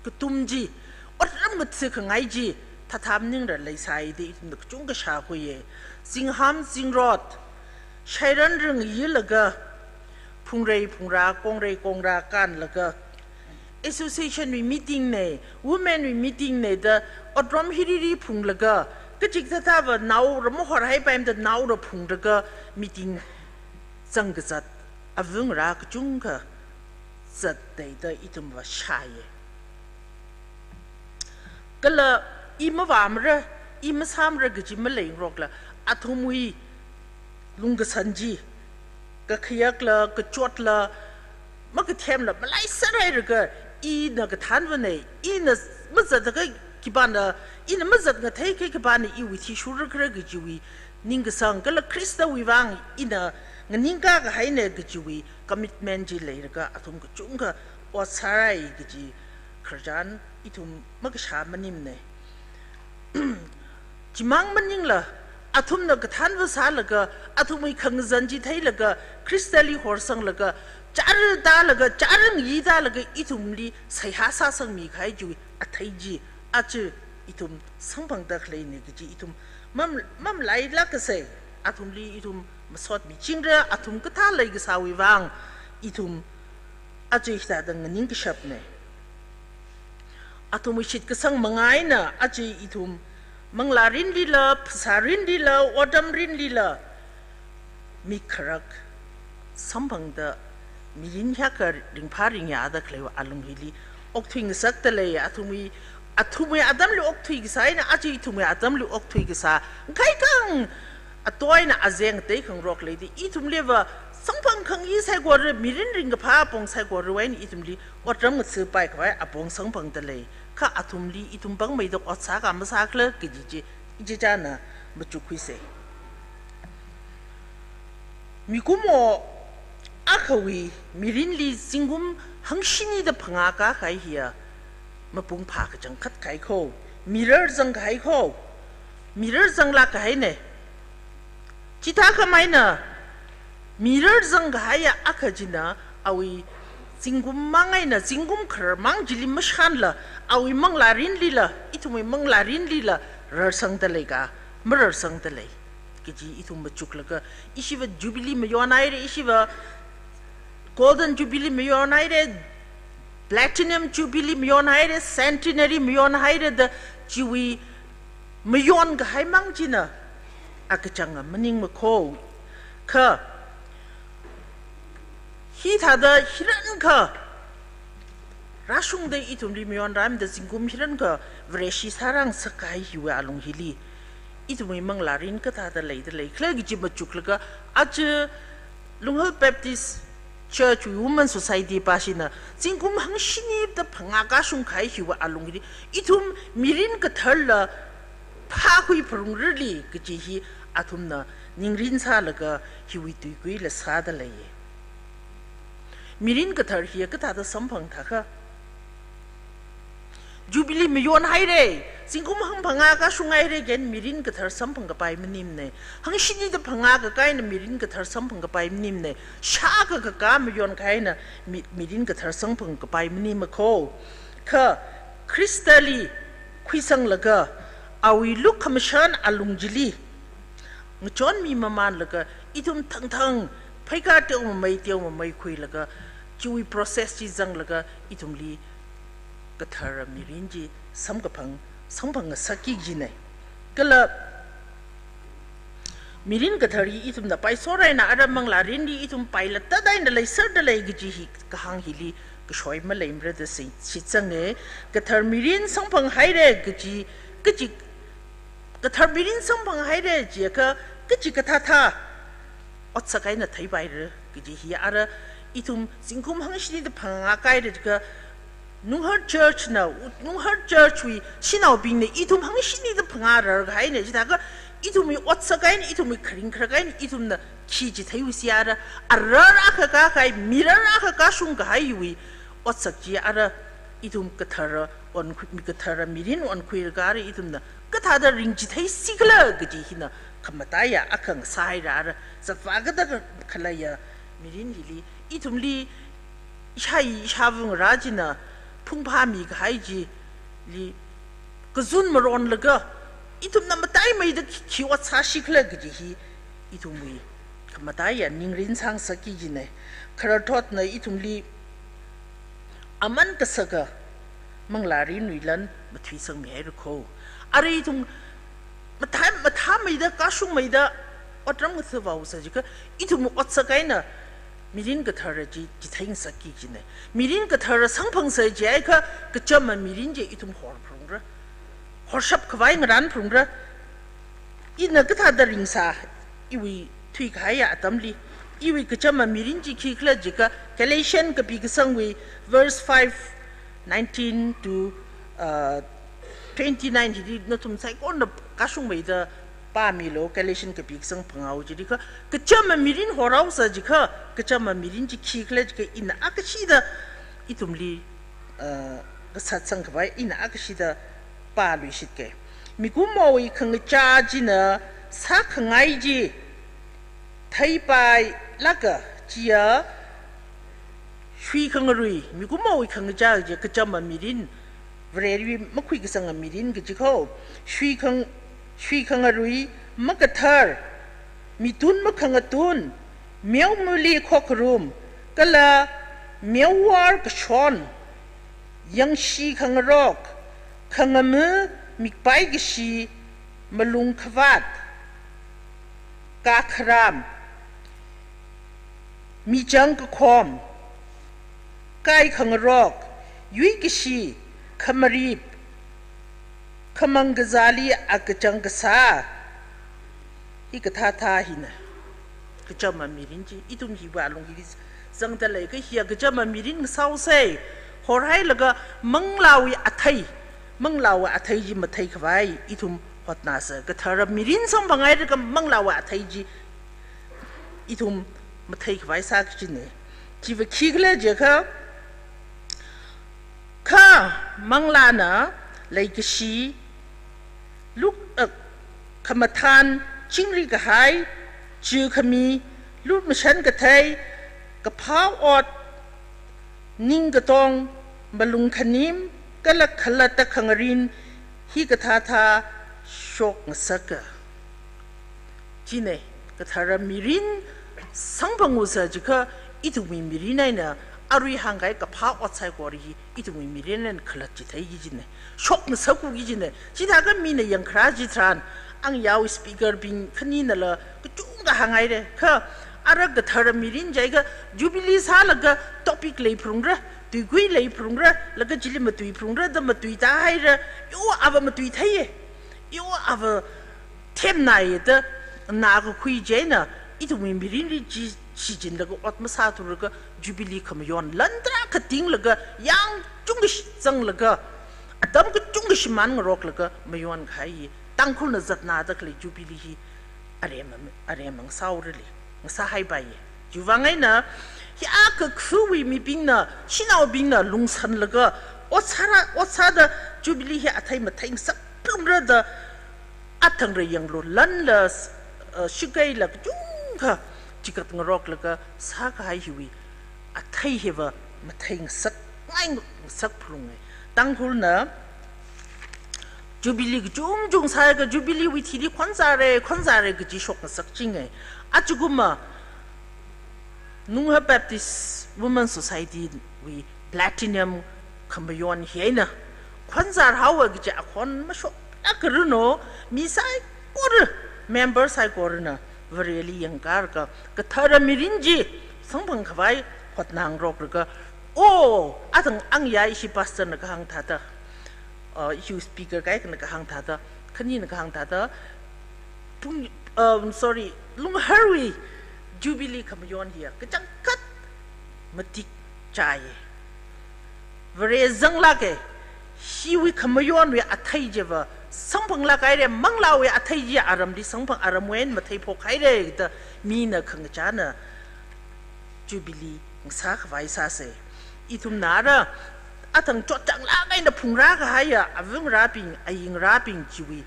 katum chi, otram ngathakhangai chi thatha maningra leisāi da ithumna kachungkha shākhuiya. Zingham zingrot, shairan ringyirlaga, phungrei phungra, kongrei kongra kānlaga, association wui meeting na, women wui meeting na da, otram hiriri phunglaga, kachikathāva naora mahorhaipaimada naora phunglaga meeting zangkazat, avangarā kachungkha zatda ithumva shāya. Kala i mavāmara, i masāmara kaji maleingarokla, athumwui lungkasan chi, kakhayakla, kachotla, makathemla malaiser hailaga, ina kathānvana, ina mazatlaga khipāna, ina mazatngathei kha khipāna iwui thishurra khala kajiwui ningkasang kala Khristawui vang ina nganingkā kahaina kajiwui commitment chi leilaga athum kachungkha ot sārai kaji khararchan ithum makashā maningmana. Chimang maningla, athumna kathānva sālaga, athumwui khangazan chi theilaga, Khristali horsanglaga, chara tālaga, chara ngayi tālaga, ithumli seihā sāsangmi kahai chiwui athei chi, aja ithum samphangda khaleina kaji ithum mam-, mamalailākkasei, athumli ithum masotmichingra, athum kathā leikasāwui vang, ithum aja hithāda nganingkashapna. Athumwui shitkasang manga eina aja ithum manglā rinlila, phasā rinlila, otram rinlila, mikharak samphangda mirin hiyākha ringphā ringyāda khaleiwui alung hili okthuingasakda lei. Athumwui, athumwui atamli okthuikasā eina aja ithumwui atamli okthuikasā, ngakhai kang atoina azeng tei khangarok leida, ithumliva samphang khangayi saikora, mirin ringkaphā apong saikorawui eina ithumli otram ngathāpai khavai apong samphangda lei. Kha athumli ithum pāngmeida ot sākha masākhala kaji chi ichichāna machukkhuisei. Mikumo akhawui mirinli zingkum hangshinida phangā kākahai hiya mapung phākachangkhat kahai kho, mirar zangkahai kho, mirar zanglāk kahaina. Chithākhameina mirar zangkahaiya akha china awui zingkum mang eina, zingkum khararmang chili mashānla, awui manglā rinlila, ithumwui manglā rinlila rarsangda leika, mararsangda lei kaji ithum machuklaga, ishiva Jubilee mayon haira, ishiva Golden Jubilee mayon haira, Platinum Jubilee mayon haira, Centenary mayon haira da chiwui mayon kahaimang china akachanga maningmakho. Kha hithāda hirankha rāshungda ithumli mayon rāmida zingkum hirankha Vareshi sārāngasak kahai hiwui alung hili ithumwui manglā rin kathāda leida leikhala kaji machuklaga, aja Lunghel Baptist Church wui Women Society pāshina zingkum hangshinida phangā kāshung kahai hiwui alung hili ithum mirin katharla phākhui pharungrali kaji hi athumna ningrin sālaga hiwui tuikuila sāda leiya. Mirin kathar hiya kathāda samphang thākha, Jubilee mayon haira, zingkum hangphangā kāshung haira kaji eina mirin kathar samphang kapai maningmana. Hangshinida phangā kakā eina mirin kathar samphang kapai maningmana. Shākha kakā mayon kahaina mi-, mirin kathar samphang kapai maningmakho. Kha Khristali khuisanglaga awui lukhamashan alung chili ngachonmi mamānlaga ithum thangthang pheikar teomamei teomamei khuilaga chiwui process chi zanglaga ithumli kathara mirin chi samkaphang, samphangngasakki kajina. Kala mirin kathar hi ithumna paisor eina ara manglā rinli ithum pailattā eina leiserda lei kaji hi kahāng hili kashoi maleimara da shi-, shitsanga. Kathar mirin samphang haira kaji, kaji, kathar mirin samphang haira jiakha kachikathā thā otsak eina theipaira kaji hi ara ithum zingkum hangshinida phangā kāhaira kha Nunghar Church na, u-, Nunghar Church wui shanaobingna ithum hangshinida phangā rarkahaina. Chithākha ithumwui otsak eina, ithumwui kharing kharak eina ithumna khi chitheiusi ara, arar akha kākahai, mirar akha kāshung kahaiwui otsak chi ara ithum kathara onkhui, mi kathara mirin onkhuilaga ara ithumna kathāda ringchitheisi khala kaji hina khamataiya akha ngasāhaira ara. Zatvā kathā khaleiya mirin hili ithumli ishāyi ishāva ngarā china phungphāmi kahai chili kazun maronlaga ithumna mataimeida khi, khi ot sāsi khala kaji hi ithumwui khamataiya ningrin sāngasakki kajina. Khararthotna ithumli aman kasaka manglā rinwui lan mathuisangmi haira kho. Ara ithum mathā, mathāmeida, kashungmeida, otram ngathā vāusa jiakha, ithum otsak eina mirin kathara chi, chitheingasakki kajina. Mirin kathara samphangsa jiakha, kachama mirin chi ithum horphalungra. Horshap khavai ngaranphalungra. Ina kathāda ringsā, iwui thuikahaiya atamli. iwui kachama mirin chi khikhala jiakha, Galatian kapi kasangwui verse five, nineteen to, uh, twenty-nine hili nathum saikorana kashungmeida pāmilu, Galatian kapi kasang phangā chili kha, kachama mirin horhaosa jiakha, kachama mirin chi khikhala jiakha ina akashida ithumli, uh, kasatsang khavai ina akashida pāluishitke. Mikumowui khangachā china sākhangai chi theipailāka, chiya shuikhangarui, mikumowui khangachā chi kachama mirin, Varewui makhuikasanga mirin kaji kho, shuikhang-, shuikhangarui, makathar, mitun makhangatun, meomali khokharum, kala meowar kashon, yangshi khangarok, khangama mikpai kashi, malung khavāt, kakharam, michang kakhom, kai khangarok, yuikashi, khamarip, khamang kazāli akachang kasā, hikathāthā hina kachama mirin chi. Ithum hiwui alung hili zangda leikha hiya kachama mirin ngasāhaosa. Horhailaga manglāwui athei, manglāwui athei chi matheikhavai ithum hotnāsa. Kathara mirin samphanghaida kha manglāwui athei chi ithum matheikhavai sā kajina. Chiva khikhala jiakha, kha manglāna leikashi, luk, uh, khamathān, chingri kahai, chi khami, lukhamashan kathei, kaphā ot, ning katong, malung khanim, kala khalatta khangarin, hikathāthā shokngasaka. China, kathara mirin samphanghaosa jiakha, ithumwui mirin eina arui hāngkahai kaphā ot saikora hi ithumwui mirin eina khalat chithei kajina, shokngasak kajina. Chithākha mina yangkharā chitharan, angyao speaker bing khaninala kachungkha hānghaira. Kha ara kathara mirin jiakha Jubilee sālaga topic leiphalungra, tuikui leiphalungra, laga chili matuiphalungra da matuitāhaira, yo ava matuitheiya, yo ava themnaiya da nā kakhui chieina, ithumwui mirinli chi shichinlaga ot masāthurlaga Jubilee khamayon lan tarākha tinglaga, yang kachungkha zanglaga, atam kachungkha shimān ngaroklaga mayonkahai Tangkhulna zatnāda khalei Jubilee hi aremma, aremma ngasāhaorali, ngasāhaipaiya. Chiwuivang eina, hi akha khuwui mibingna, shanaobingna lungsanlaga, ot sāra, ot sāda Jubilee hi athei matheingasak phalungra da, athangra yanglu lanla, uh, shikeila kachungkha chikat ngaroklaga sākahai hiwui athei hiva matheingasak, ngaingasak phalunga. Tangkhulna Jubilee kachungchung sāakha Jubilee wui thili khonzāra, khonzāra kaji shokngasak chinga. Ajakumma Nungha Baptist Women Society wui platinum khamayon hi eina khonzārhaowa kaji akhon mashoklaga ranu, mi saikora, member saikorana Vareli yangkharka, kathara mirin chi samphang khavai hotnā ngaroklaga, o, athang angya ishi pastor na kahāng thāda, uh, ishi speaker kaikhana kahāng thāda, khanina kahāng thāda, pung, um, sorry, Lungharwui Jubilee khamayon hiya kachangkhat matik chāya. Vare zanglāka, hiwui khamayonwui athei chiva samphanglāk haira, manglāwui athei chi aramli samphang, aramwui eina matheiphok haira da mina khangachāna Jubilee ngasā khavai sāsa. Ithumna ara athang chotchanglāk eina phungrā kahaiya avangarābing, ayingarābing chiwui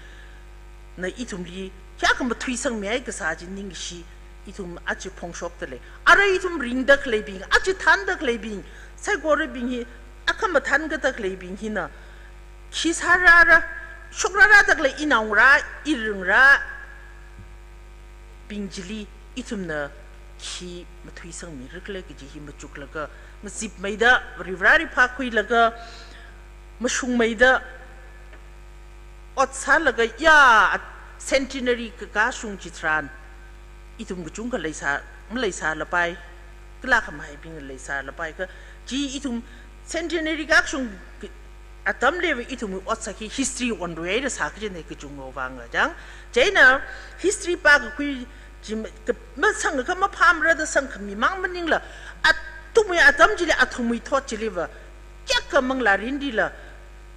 na ithumli kayākha mathuisangmihai kasā chi ningshi, ithum aja phongshokda lei. Ara ithum ringda khaleibing, aja thānda khaleibing, saikorabing hi, akhama thānkada khaleibing hina khi sārāra, shokrarāda khalei inaongarā, iringarābing chili ithumna khi mathuisangmira khala kaji hi machuklaga, ngazipmeida, Varivarali phākhuilaga, mashungmeida, ot sālaga, ya, centenary kakā shung chitharan, ithum kachungkha leisā, maleisālapai, kala khamahaibing leisālapai kha, chi ithum centenary kakā shung atamliva ithum otsak hi history onrui haira sā kajina kachungkha vang chang. Chieina history pākakhui chi ma-, ka-, masang ka maphāmara da sangkhami mang maningla, athumwui atam chili, athumwui thot chiliva, kayākha manglārinlila,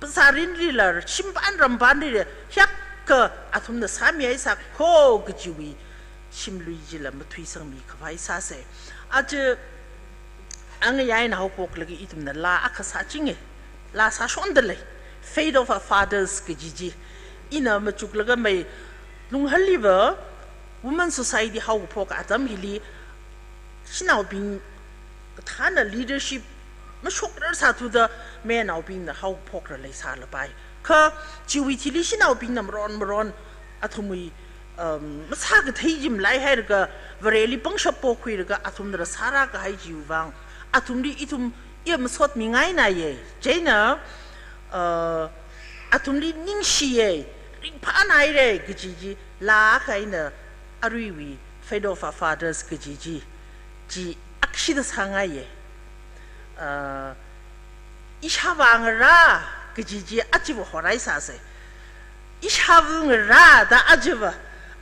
phasārinlila, shimpān rampānlila, hiyākha athumna sāmihaisākho kajiwui shimlui chila mathuisangmi khavai sāsa. Aja angayā eina haophoklaga ithumna laa akha sāchinga, laa sāshonda lei, Faith of Our Fathers kaji chi. Ina machuklaga mai Lunghalliva Women Society haophok atam hili, shanaobing kathāna leadership mashokrārsāthuda, mayarnaobingna haophokra leisālapai. Kha chiwui thili shanaobingna maron maron athumwui, um, masākathei chi malaihairaga, Vareli pangshap pokhuiraga, athumna rāsārākahai chiwui vang, athumli ithum iya masotmingainaya. Chieina, uh, athumli ningshiya, ringphānaira kaji chi laa akha eina aruiwui Faith of Our Fathers kaji chi, chi akshida sāngaiya. Uh, ishāvā ngarā kaji chi ajava horaisāsa. Ishāvā ngarā da ajava,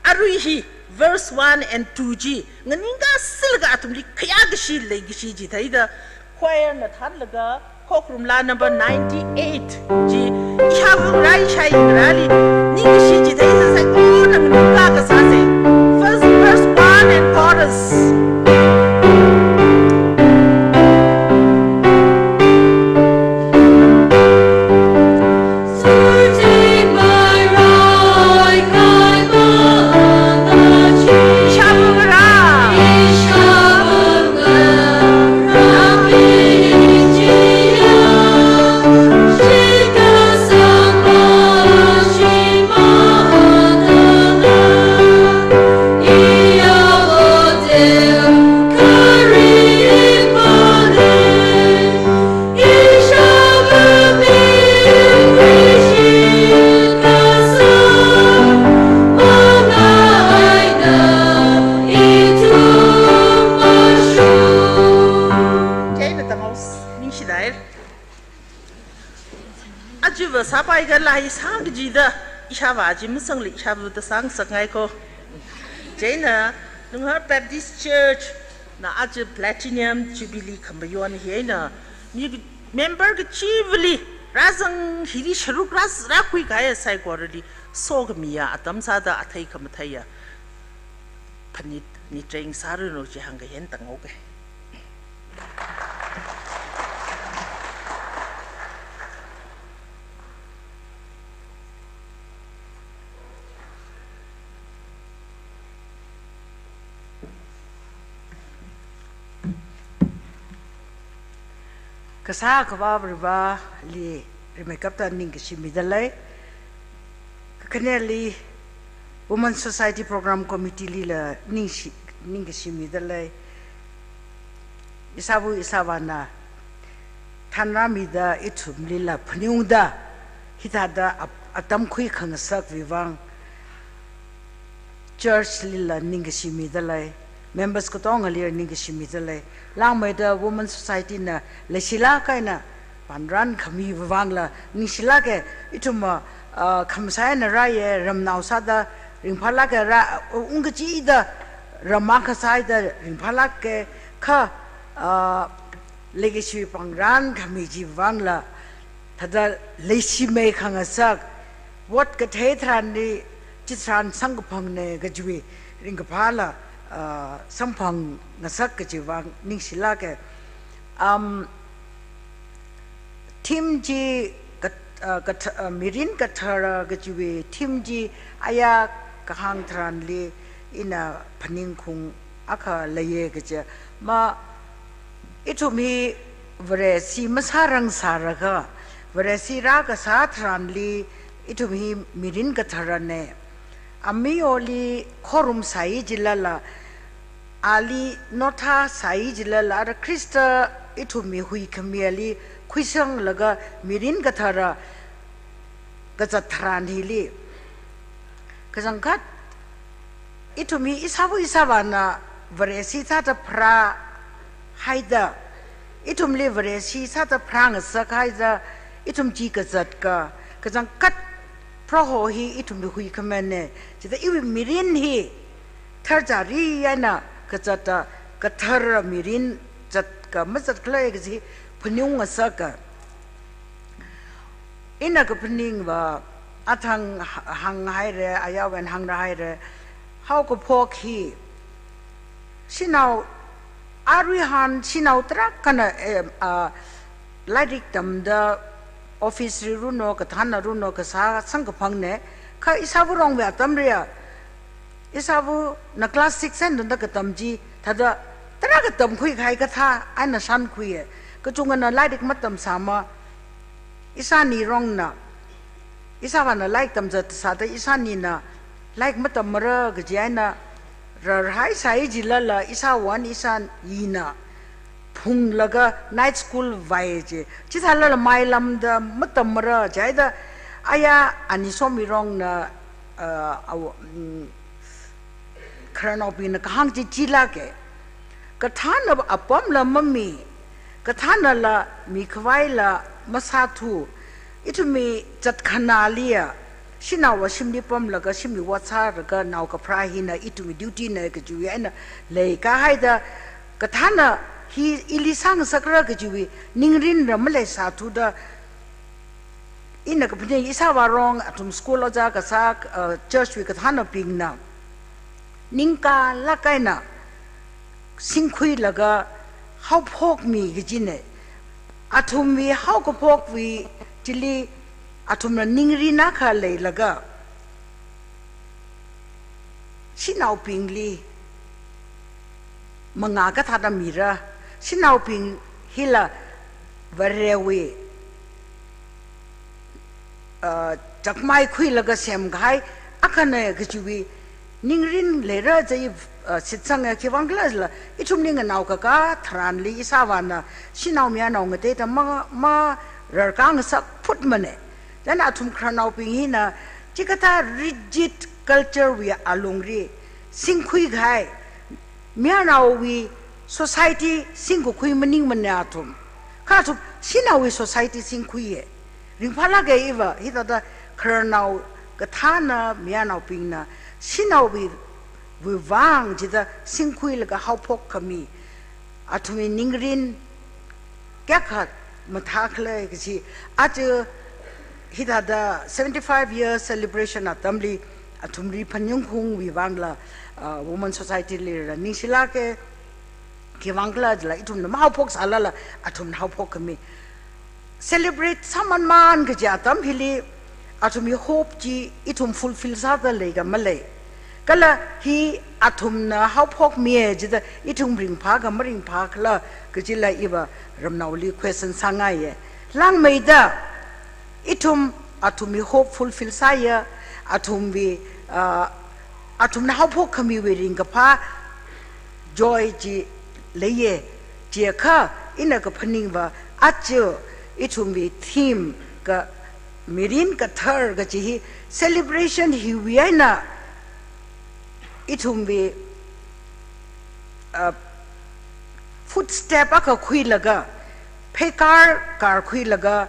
arui hi verse one and two chi nganingkasilaga athumli khayākashi leikashi chi theida, choir na thānlaga, khokharum laa number ninety-eight chi, ishāvā ngarā, ishāyi ngarāli ningkashi chi theida saikora nganingkakasāsa. First verse one and chorus. Chieina tangau ningshidai. Ajava sāpai kala ishā kajida, ishāvā chi masangla ishāvā da sāngasakngaiko. Chieina Lunghar Baptist Church na aja Platinum Jubilee khamayon hi eina, mi member kachivali rāzang hili sharuk rā, rākhuikahai saikorali sokhamiya atam sāda athei khamatheiya phanit, nitrengsāranu chi hāngkahen tangaoke. Kasā Akhava Varivali rimeikapta ningkashi midalei. Kakhaneli Women Society Program Committee lila ningshi, ningkashi midalei. Ishāva ishāvāna thanrāmida ithumlila phaningungda hithāda ap-, atam khuikhangasakvang church lila ningkashi midalei, members katongali ningkashi midalei. Langmeida Women Society na leishilāk eina panran khami vangla ningshilāke. Ithum, ah, khamsai eina rāye, ramnao sāda ringphālāke, rā, ungkachida ram akha sāda ringphālāke, kha, ah, leikashi pangran khami chi vangla thāda leishimei khangasak, ot kathei tharanli chitharan samkaphangna kajiwui ringkaphāla, ah, samphangngasak kajiwui vang ningshilāke. Um, theme chi kat-, ah, kat-, ah, Mirin Kathara kajiwui theme chi aya kahāng tharanli ina phaningkhaung akha leiye kaja ma, ithum hi Vareshi masārangsālaga, Vareshi rākasā tharanli ithum hi Mirin Katharana. Amiyoli khorumsai jilala, ali nothāsai jilala, ara Khrista ithumwui huikhami ali khuisanglaga Mirin Kathara kazat tharan hili. Kachangkhat, ithum hi ishāva ishāvāna Vareshi sāda pharāhaida, ithumli Vareshi sāda pharāngasakhaida, ithum chi kazatka, kachangkhat Proho hi ithumwui huikhamina, chithāda iwui mirin hi tharchari eina kazata kathara mirin zatka mazatkhala kaji phaningung ngasaka. Ina kaphaningva athang hānghaira, ayāwui eina hāngra haira, haokaphok hi shanao, aruihon shanao tarākhana, eh, ah, lairik tamda office li runo, kathānna runo, kasā samkaphangna, kha ishāvā rongwui atamli ya, ishāvāna class six eina tangda katam chi, thāda tarākha tamkhui kahai kathā eina shānkhuiya. Kachungkhana lairik matamsāma, ishāni rongna, ishāvāna lairik tamzatsāda ishānina lairik matammara kaji eina rarhaisai jilala ishāvā eina ishānina phunglaga night school vai ji. Chithālala mailamda matammara jihaida, aya ani somi rongna, uh, awo, mm, khararnaobingna kahāng chi chilāka. Kathāna apamla mami, kathānala mikhavaila masāthu, ithumwui zatkhanāli ya, shanao va shimli pamlaga, shimli ot sālaga, nao kapharā hina ithumwui duty na kajiwui eina leikahaida, kathāna hi ili sāngasakra kajiwui ningrinla maleisāthuda, ina kaphaning ishāvā rong, athum school ojā kasā, uh, church wui kathānabingna ningkālāk eina singkhuilaga haophokmi kajina. Athumwui haokaphokwui chili athumna ningrin akha leilaga, shanaobingli mangā kathāda mira, shanaobing hila Varewui, uh, chakmai khuilaga semkahai akhana kajiwui ningrin leira jiya, uh, shitsanga. Khiwuivang khala jila, ithumli nganao kakā tharanli ishāvāna shanao mayarnao ngateida ma, mararkā ngasak phutmana. Chieina athum khararnaobing hina chikathā rigid culture wui alungli singkhui kahai, mayarnaowui society singkakhui maningmana athum. Kha athum shanaowui society singkhuiya. Ringphālāka iva, hithāda khararnao kathāna mayarnaobingna shanaowui, wuivang jida singkhuilaga haophok khami, athumwui ningrin kayākha mathākhala kaji. Aja hithāda seventy-five year celebration atamli athumli phaningungwui vangla, uh, Women Society lila ningshilāka. Khiwuivang khala jila, ithumna mahaophoksalala athumna haophok khami. Celebrate sāmanman kaji atam hili athumwui hope chi ithum fulfill sāda leika malei. Kala hi athumna haophokmiya jida ithum ringphāka maringphākhala kajila iva ramnaoli question sāngaiya. Langmeida ithum athumwui hope fulfill sāya, athumwui, ah, athumna haophok khamiwui ringkaphā joy chi leiya. Chiakha ina kaphaningva, aja ithumwui theme ka mirin kathar kaji hi celebration hiwui eina ithumwui, uh, footstep akha khuilaga, pheikar karkhuilaga,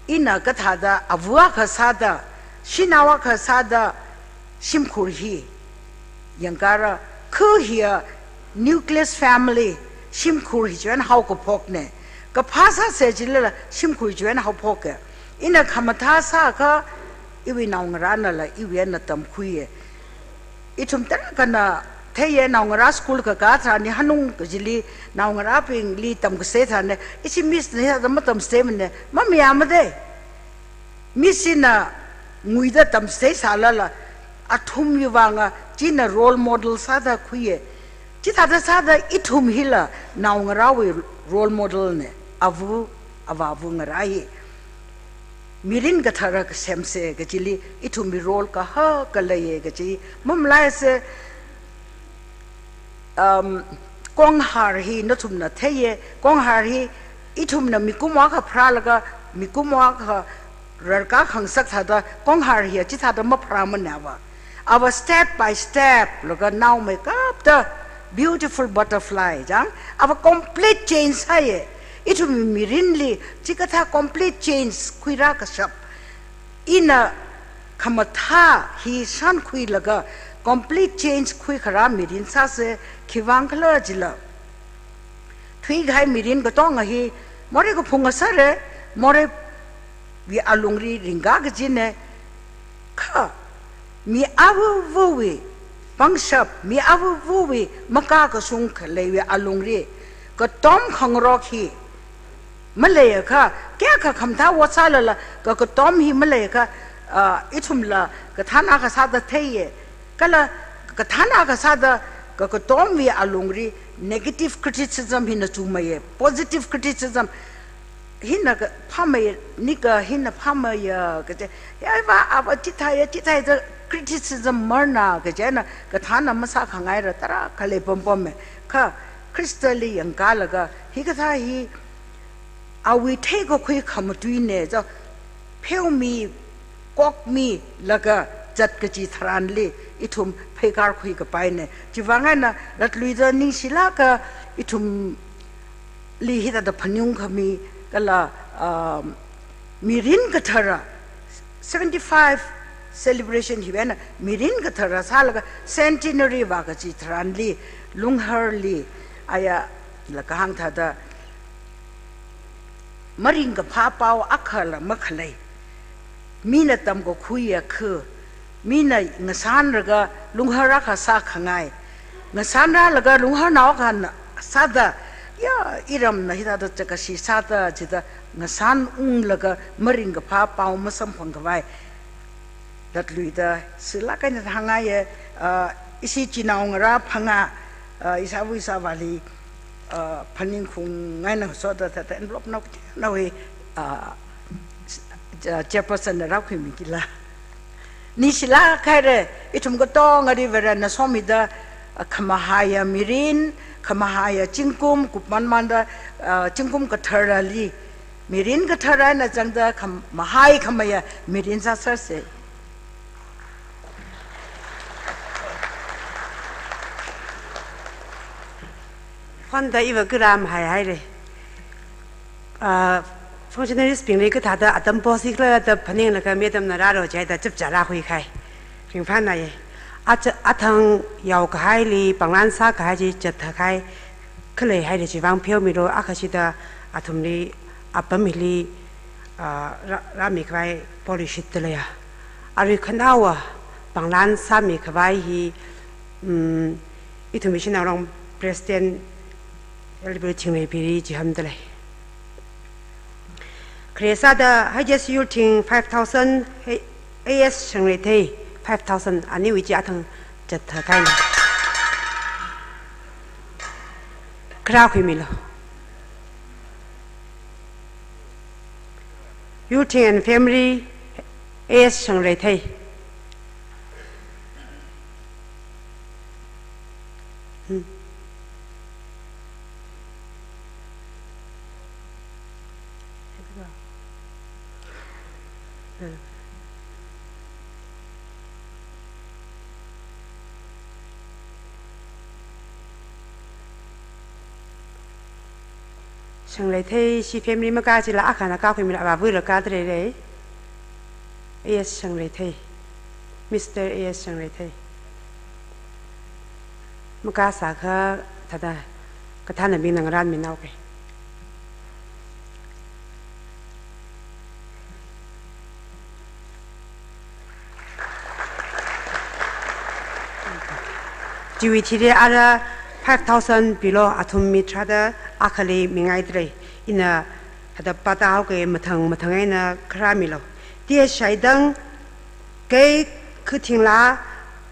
ina kathāda ava akha sāda, shanao akha sāda, shimkhur hi yangkara, khu hiya nucleus family, shimkhur hi chiwui eina haokaphokna. Kaphā sāsa jilala shimkhur chiwui eina haophoka. Ina khamathā sākha, iwui naongarānala iwui eina tamkhuiya. Ithum tarākhana theiya, naongarā school kakā tharan ni hanung kajili naongarābingli tamkasei tharan ni, ishi miss na hithāda matamseimana, mamayāmada. Miss hina nguida tamseisālala, athumwui vanga china role model sāda khuiya. Chithāda sāda ithum hila naongarāwui role model na, ava, avāva ngarā hi. Mirin kathara kasemsa kajili ithumwui role kahaka leiya kaji mamalaisa. Um, Konghar hi nathumna theiya, Konghar hi ithumna mikumo akha pharālaga, mikumo akha rarkā khangasak thāda, Konghar hi chithāda mapharāmana ava. Ava step by step laga naomeikapta beautiful butterfly jang, ava complete change sāya. Ithumwui mirinli chikathā complete change khuirā kashap. Ina khamathā hi shānkhuilaga Complete change khuikharā mirin sāsa, khiwuivang khala jila, thuikahai mirin katonga hi morei kaphung ngasāra, moreiwui alungli ringka kajina. Kha mi avāva̱wui pangshap, mi avāva̱wui makakashung khaleiwui alungli katom khangarok hi maleiakha, kayākha khamathā ot sālala ka katom hi maleiakha, ah, ithumla kathāna kasāda theiya. Kala kathāna kasāda ka katomwui alungli negative criticism hina chungmeiya, positive criticism hina ka phāmeiya, nika hina phāmeiya kaje, ya va, ava chithāya, chithāya da criticism marna kajina kathāna masākhangaira, tarākha lei pampama. Kha Khristali yangkalaga hikathā hi awui theikakhui khamatuina da pheomi, kokmilaga zat kaji tharanli ithum pheikar khuikapaina. Chiwuivang eina latluida ningshilāka ithumli hithāda phaningungkhami kala, um, mirin kathara seventy-five celebration hiwui eina mirin kathara sālaga centenary vā kaji tharanli Lungharli aya la kahāng thāda maringkaphā pao akhala makhalei. Mina tamkakhuiya khu, mina ngasānlaga Lunghar akha sākhangai. Ngasānrālaga Lungharnao akhana sāda, ya, iramna hithāda chakashi sāda jida ngasānunglaga maringkaphā pao masamphangkhavai latluida shilāk eina hāngngaiya, ah, ishi chinao ngarā phangā, ah, ishāva ishāvāli, ah, phaningkhaung eina soda thāda envelope nao, naowui, ah, s-, ah, chairperson na rākhuimi kila. Ningshilāk haira, ithum katongali Varena somida, ah, khamahaiya mirin, khamahaiya zingkum, kupman manda, ah, zingkum katharali mirin kathara eina zangda kham-, mahaikhameiya mirin sāsersa. Phonda iva kharam haihaira. Ah, functionaries bingli kathāda atam posi khala da phaninglaga mi atamna rāra jihaida chapcha rākhuikahai. Ringphānāya. Aja-, athang yaokahaili panglan sākahai chi zatkahai khaleihaira, chiwuivang pheomilu, akhashida athumli apam hili, ah, rā-, rāmikhavai polishitda leiya. Arui khanaowa panglan sāmikhavai hi, um, ithumwui Shanao Rong President Elder Thinglei Piri chihamda lei. Khare sāda H S Yurthing five thousand, A S Shangreithei five thousand, aniwui chi athang zatkahai. Kharā khuimilu. Yurthing and family, A S Shangreithei. Hmm. Shangreithei, ishi family makā chila akhana kākhuimila, avāva̱la kātarei. A S Shangreithei, Mister A S Shangreithei. Makāsākha thāda kathānabingna ngarānminaoke. Chiwui thili ara five thousand pilo, athum mi tharāda akhali mingai tarei. Ina thāda pātāhaoke, mathang mathang eina kharāmilu. T S Shaidang, K Khuthingla,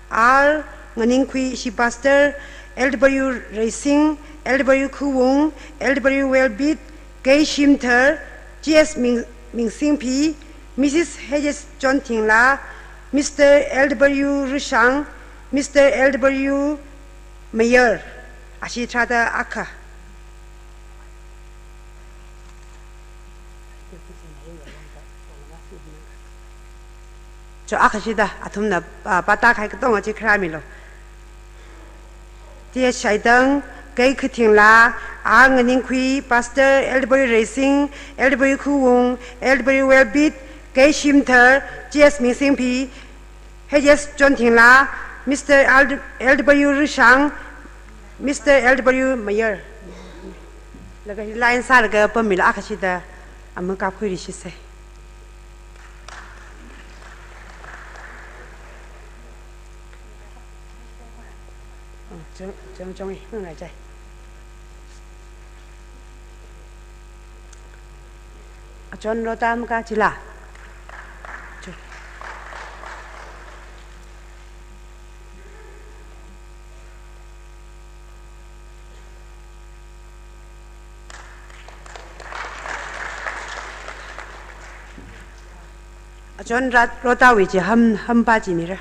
R Nganingkhui, ishi pastor, L W Reising, L W Khuwung, L W Welbit, K Shimthar, G S Ming-, Mingsingphi, Missus H S Chonthingla, Mister L W Rushang, Mister L W Mayer, ashi tharāda akha. Cho akhashida athumna, ah, pātākahai katonga chi kharāmilu. T S Shaidang, K Khuthingla, R Nganingkhui, Pastor L W Reising, L W Khuwung, L W Welbit, K Shimthar, G S Mingsingphi, H S Chonthingla, Mister L-, L W Rishang, Mister L W Mayer. Laga line sālaga pammila akha shida amaka phuiri shise. Oh, chong, chong, chong, eh, ngai chai. Achon Rota maka chila. Chu. Achon Rat-, Rotawui chi ham, hampa chi mira.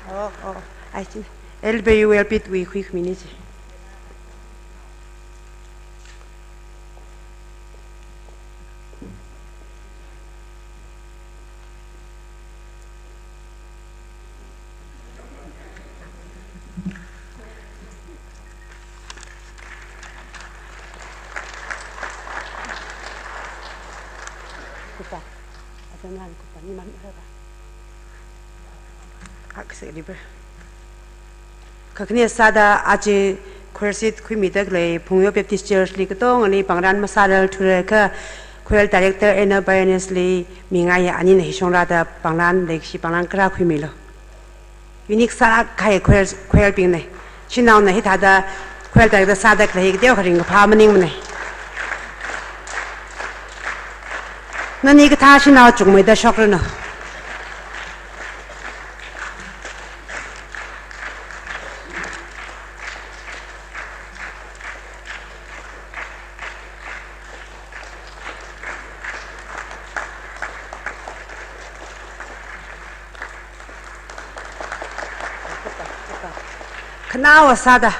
Oh, oh, I see. L B U L P wui quick minute. Kupa. Atam lan kupa ni man hara. Ak se liber. Kakhane sāda aja choir seat khuimida khalei Phungyo Baptist Church li katongali pangran masālala thura kha choir director Anna Bionis li mingaiya, anina hishongrada pangran leikashi pangran kharā khuimilu. Unique sālāk kahai choir, choir bingna. Shanaona hithāda choir director sāda khalei hi kateo kharing kaphā maningmana. Nani kathā shanao chungmeida shokranu. Khanaowa sāda,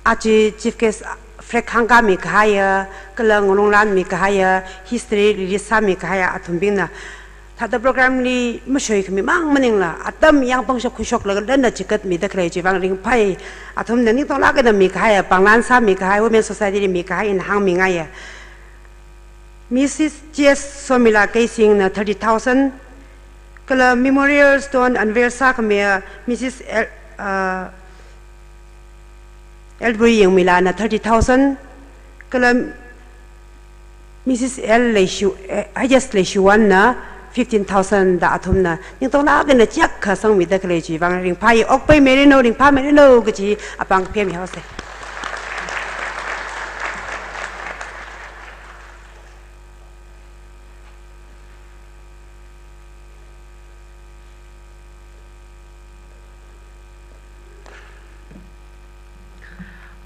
aja chief guest, flag hāngkāmi kahaiya, kala ngalung lanmi kahaiya, history release sāmi kahaiya athumbingna, thāda program li mashoikhami mang maningla, atam yangpangshap khuishoklaga landa chigatmida khalei chiwui vang ringphai. Athumna ningtonglāk eina mikahaiya, panglan sāmi kahai, Women Society li mikahai ina hāngmingaiya. Missus J S Somila Keishingna thirty thousand, kala Memorial Stone unveil sākhamiya Missus L, uh, Elbri Yingmilana thirty thousand, kala Missus L Leishu, eh, H S Leishuwanna fifteen thousand da athumna ningtonglāk eina chiyākha sangmida khalei chiwui vang ringphai. Okpaimiranu, ringphāmiranu kaji apāng phemmihaosa.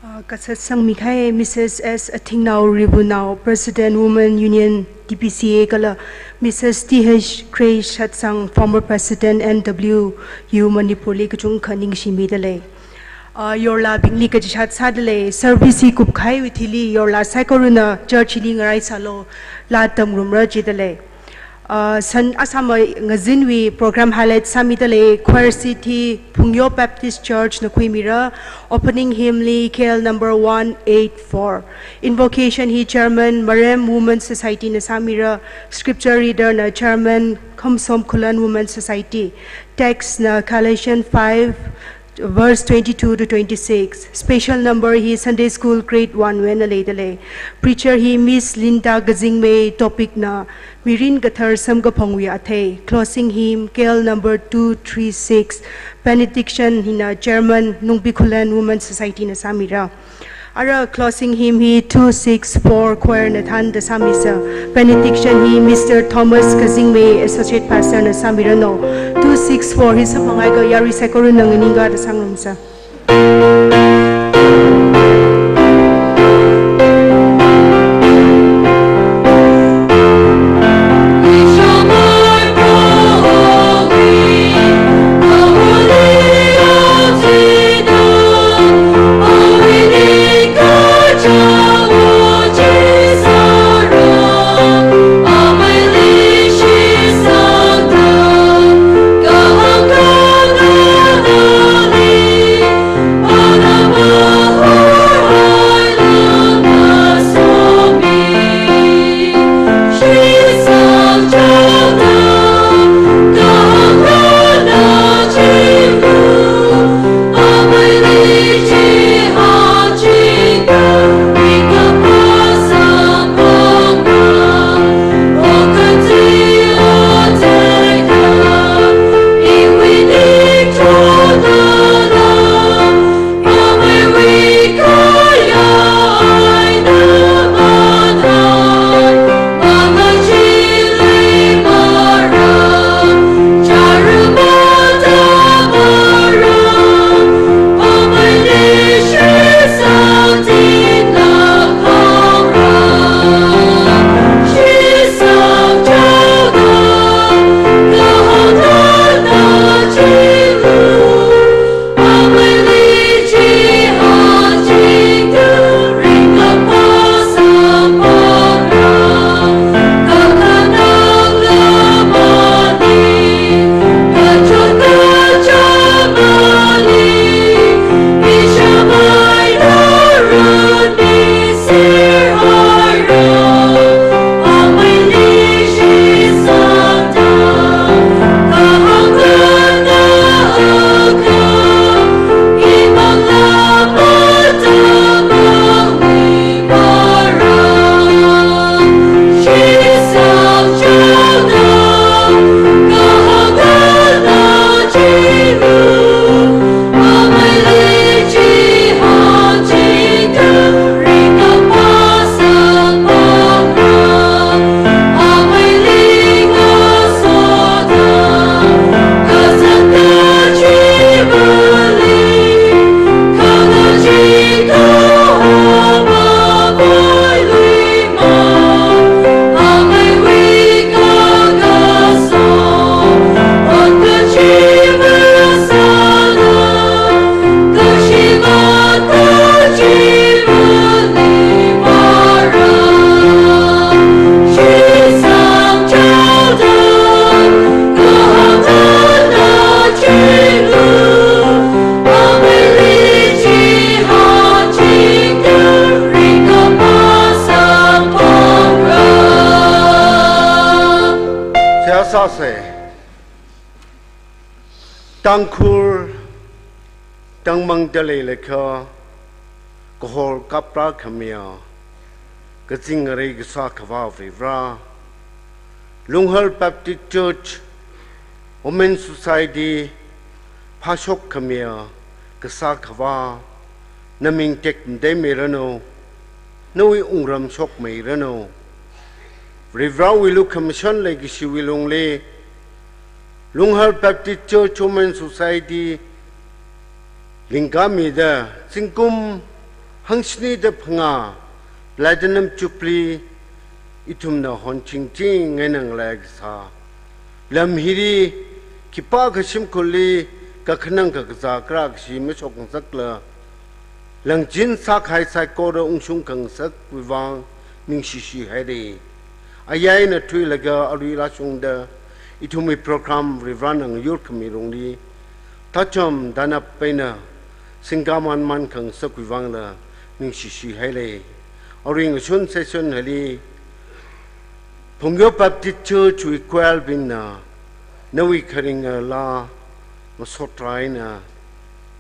Uh, kasat sangmikahai Missus S Athingnao Ribunao, President, Women Union, T P C A, kala Missus T H Khrei Shatsang, former President, N W U Manipur li kachungkha ningshimida lei. Uh, yorlabingli kachishat sāda lei, service hi kupkahaiwui thili yorla saikorana church li ngaraisālu, laa tamngarumra jida lei. Uh, san asama ngazinwui program highlight sāmida lei, choir seat hi Phungyo Baptist Church na khuimira, opening hymn li K L number one eight four. Invocation hi Chairman Marem Women Society na sāmira, scripture reader na Chairman Khamsom Khullen Women Society. Text na Galatians five, verse twenty-two to twenty-six. Special number hi Sunday School Grade one wuina leida lei. Preacher hi Miss Linda Kazingmei, topic na Mirin Kathar Samkaphangwui Athei. Closing hymn K L number two three six. Benediction hina Chairman Nungbi Khullen Women Society na sāmira. Ara closing hymn hi two six four choir na thānda sāmisa. Benediction hi Mister Thomas Kazingmei, Associate Pastor na sāmiranu. Two six four hi samphangakha yarui saikorana nganingkada sangrumsa. Ase. Tangkhul, Tangmangda leilakha, kahor kaprā khamiya, kazing ngarei kasā Akhava Varivarā, Lunghal Baptist Church Women Society phāshok khamiya kasā Akhava, naming tekmatei miranu, nawui wungram shokmiranu. Varivarāwui lukhamashan leikashiwui lungli, Lunghal Baptist Church Women Society lingkāmida zingkum hangshinida phangā Platinum Jubilee ithumna honchingching eina ngalei kasā lam hili, khipākha shimkhurli kakhanang kakazā kharā kashi mashokngasakla, langchin sākahai saikora ungshung khangasakwui vang ningshishi haira. Ayai eina thuilaga arui rāshungda ithumwui program Varivarāna ngayur khami lungli, thacham danap eina singkā manman khangasakwui vangla ningshishi haira. Arui ngashun session hili, Phungyo Baptist Church wui choir bingna nawui kharinga laa masotra eina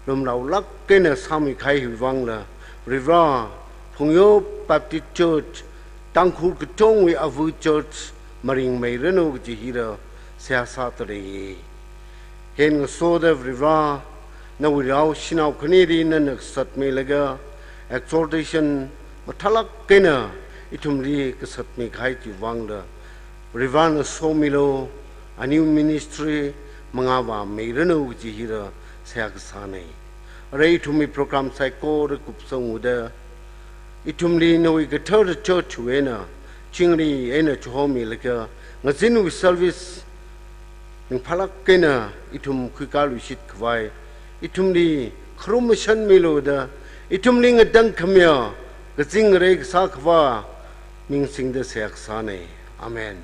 lumlaolāk eina sāmikahaiwui vangla, Varivarā, Phungyo Baptist Church, Tangkhul katongwui ava church maringmiranu kaji hila seihā sāda lei. Hen ngasoda Varivarā, nawui rao shanao khanili nana kasatmilaga, exhortation mathālāk eina ithumli kasatmikahai chiwui vangla, Varivarāna somilu, a new ministry mangāvāmiranu kaji hila seihā kasāna. Arui ithumwui program saikora kupsangda, ithumli nawui kathara church wui eina chingri eina chihomilaga, ngazinwui service ringphālāk eina ithum khuikāluishit khavai, ithumli kharum mashanmilu da, ithumli ngatang khamiya kazing ngarei kasā Akhava ming singda seihā kasāna. Amen.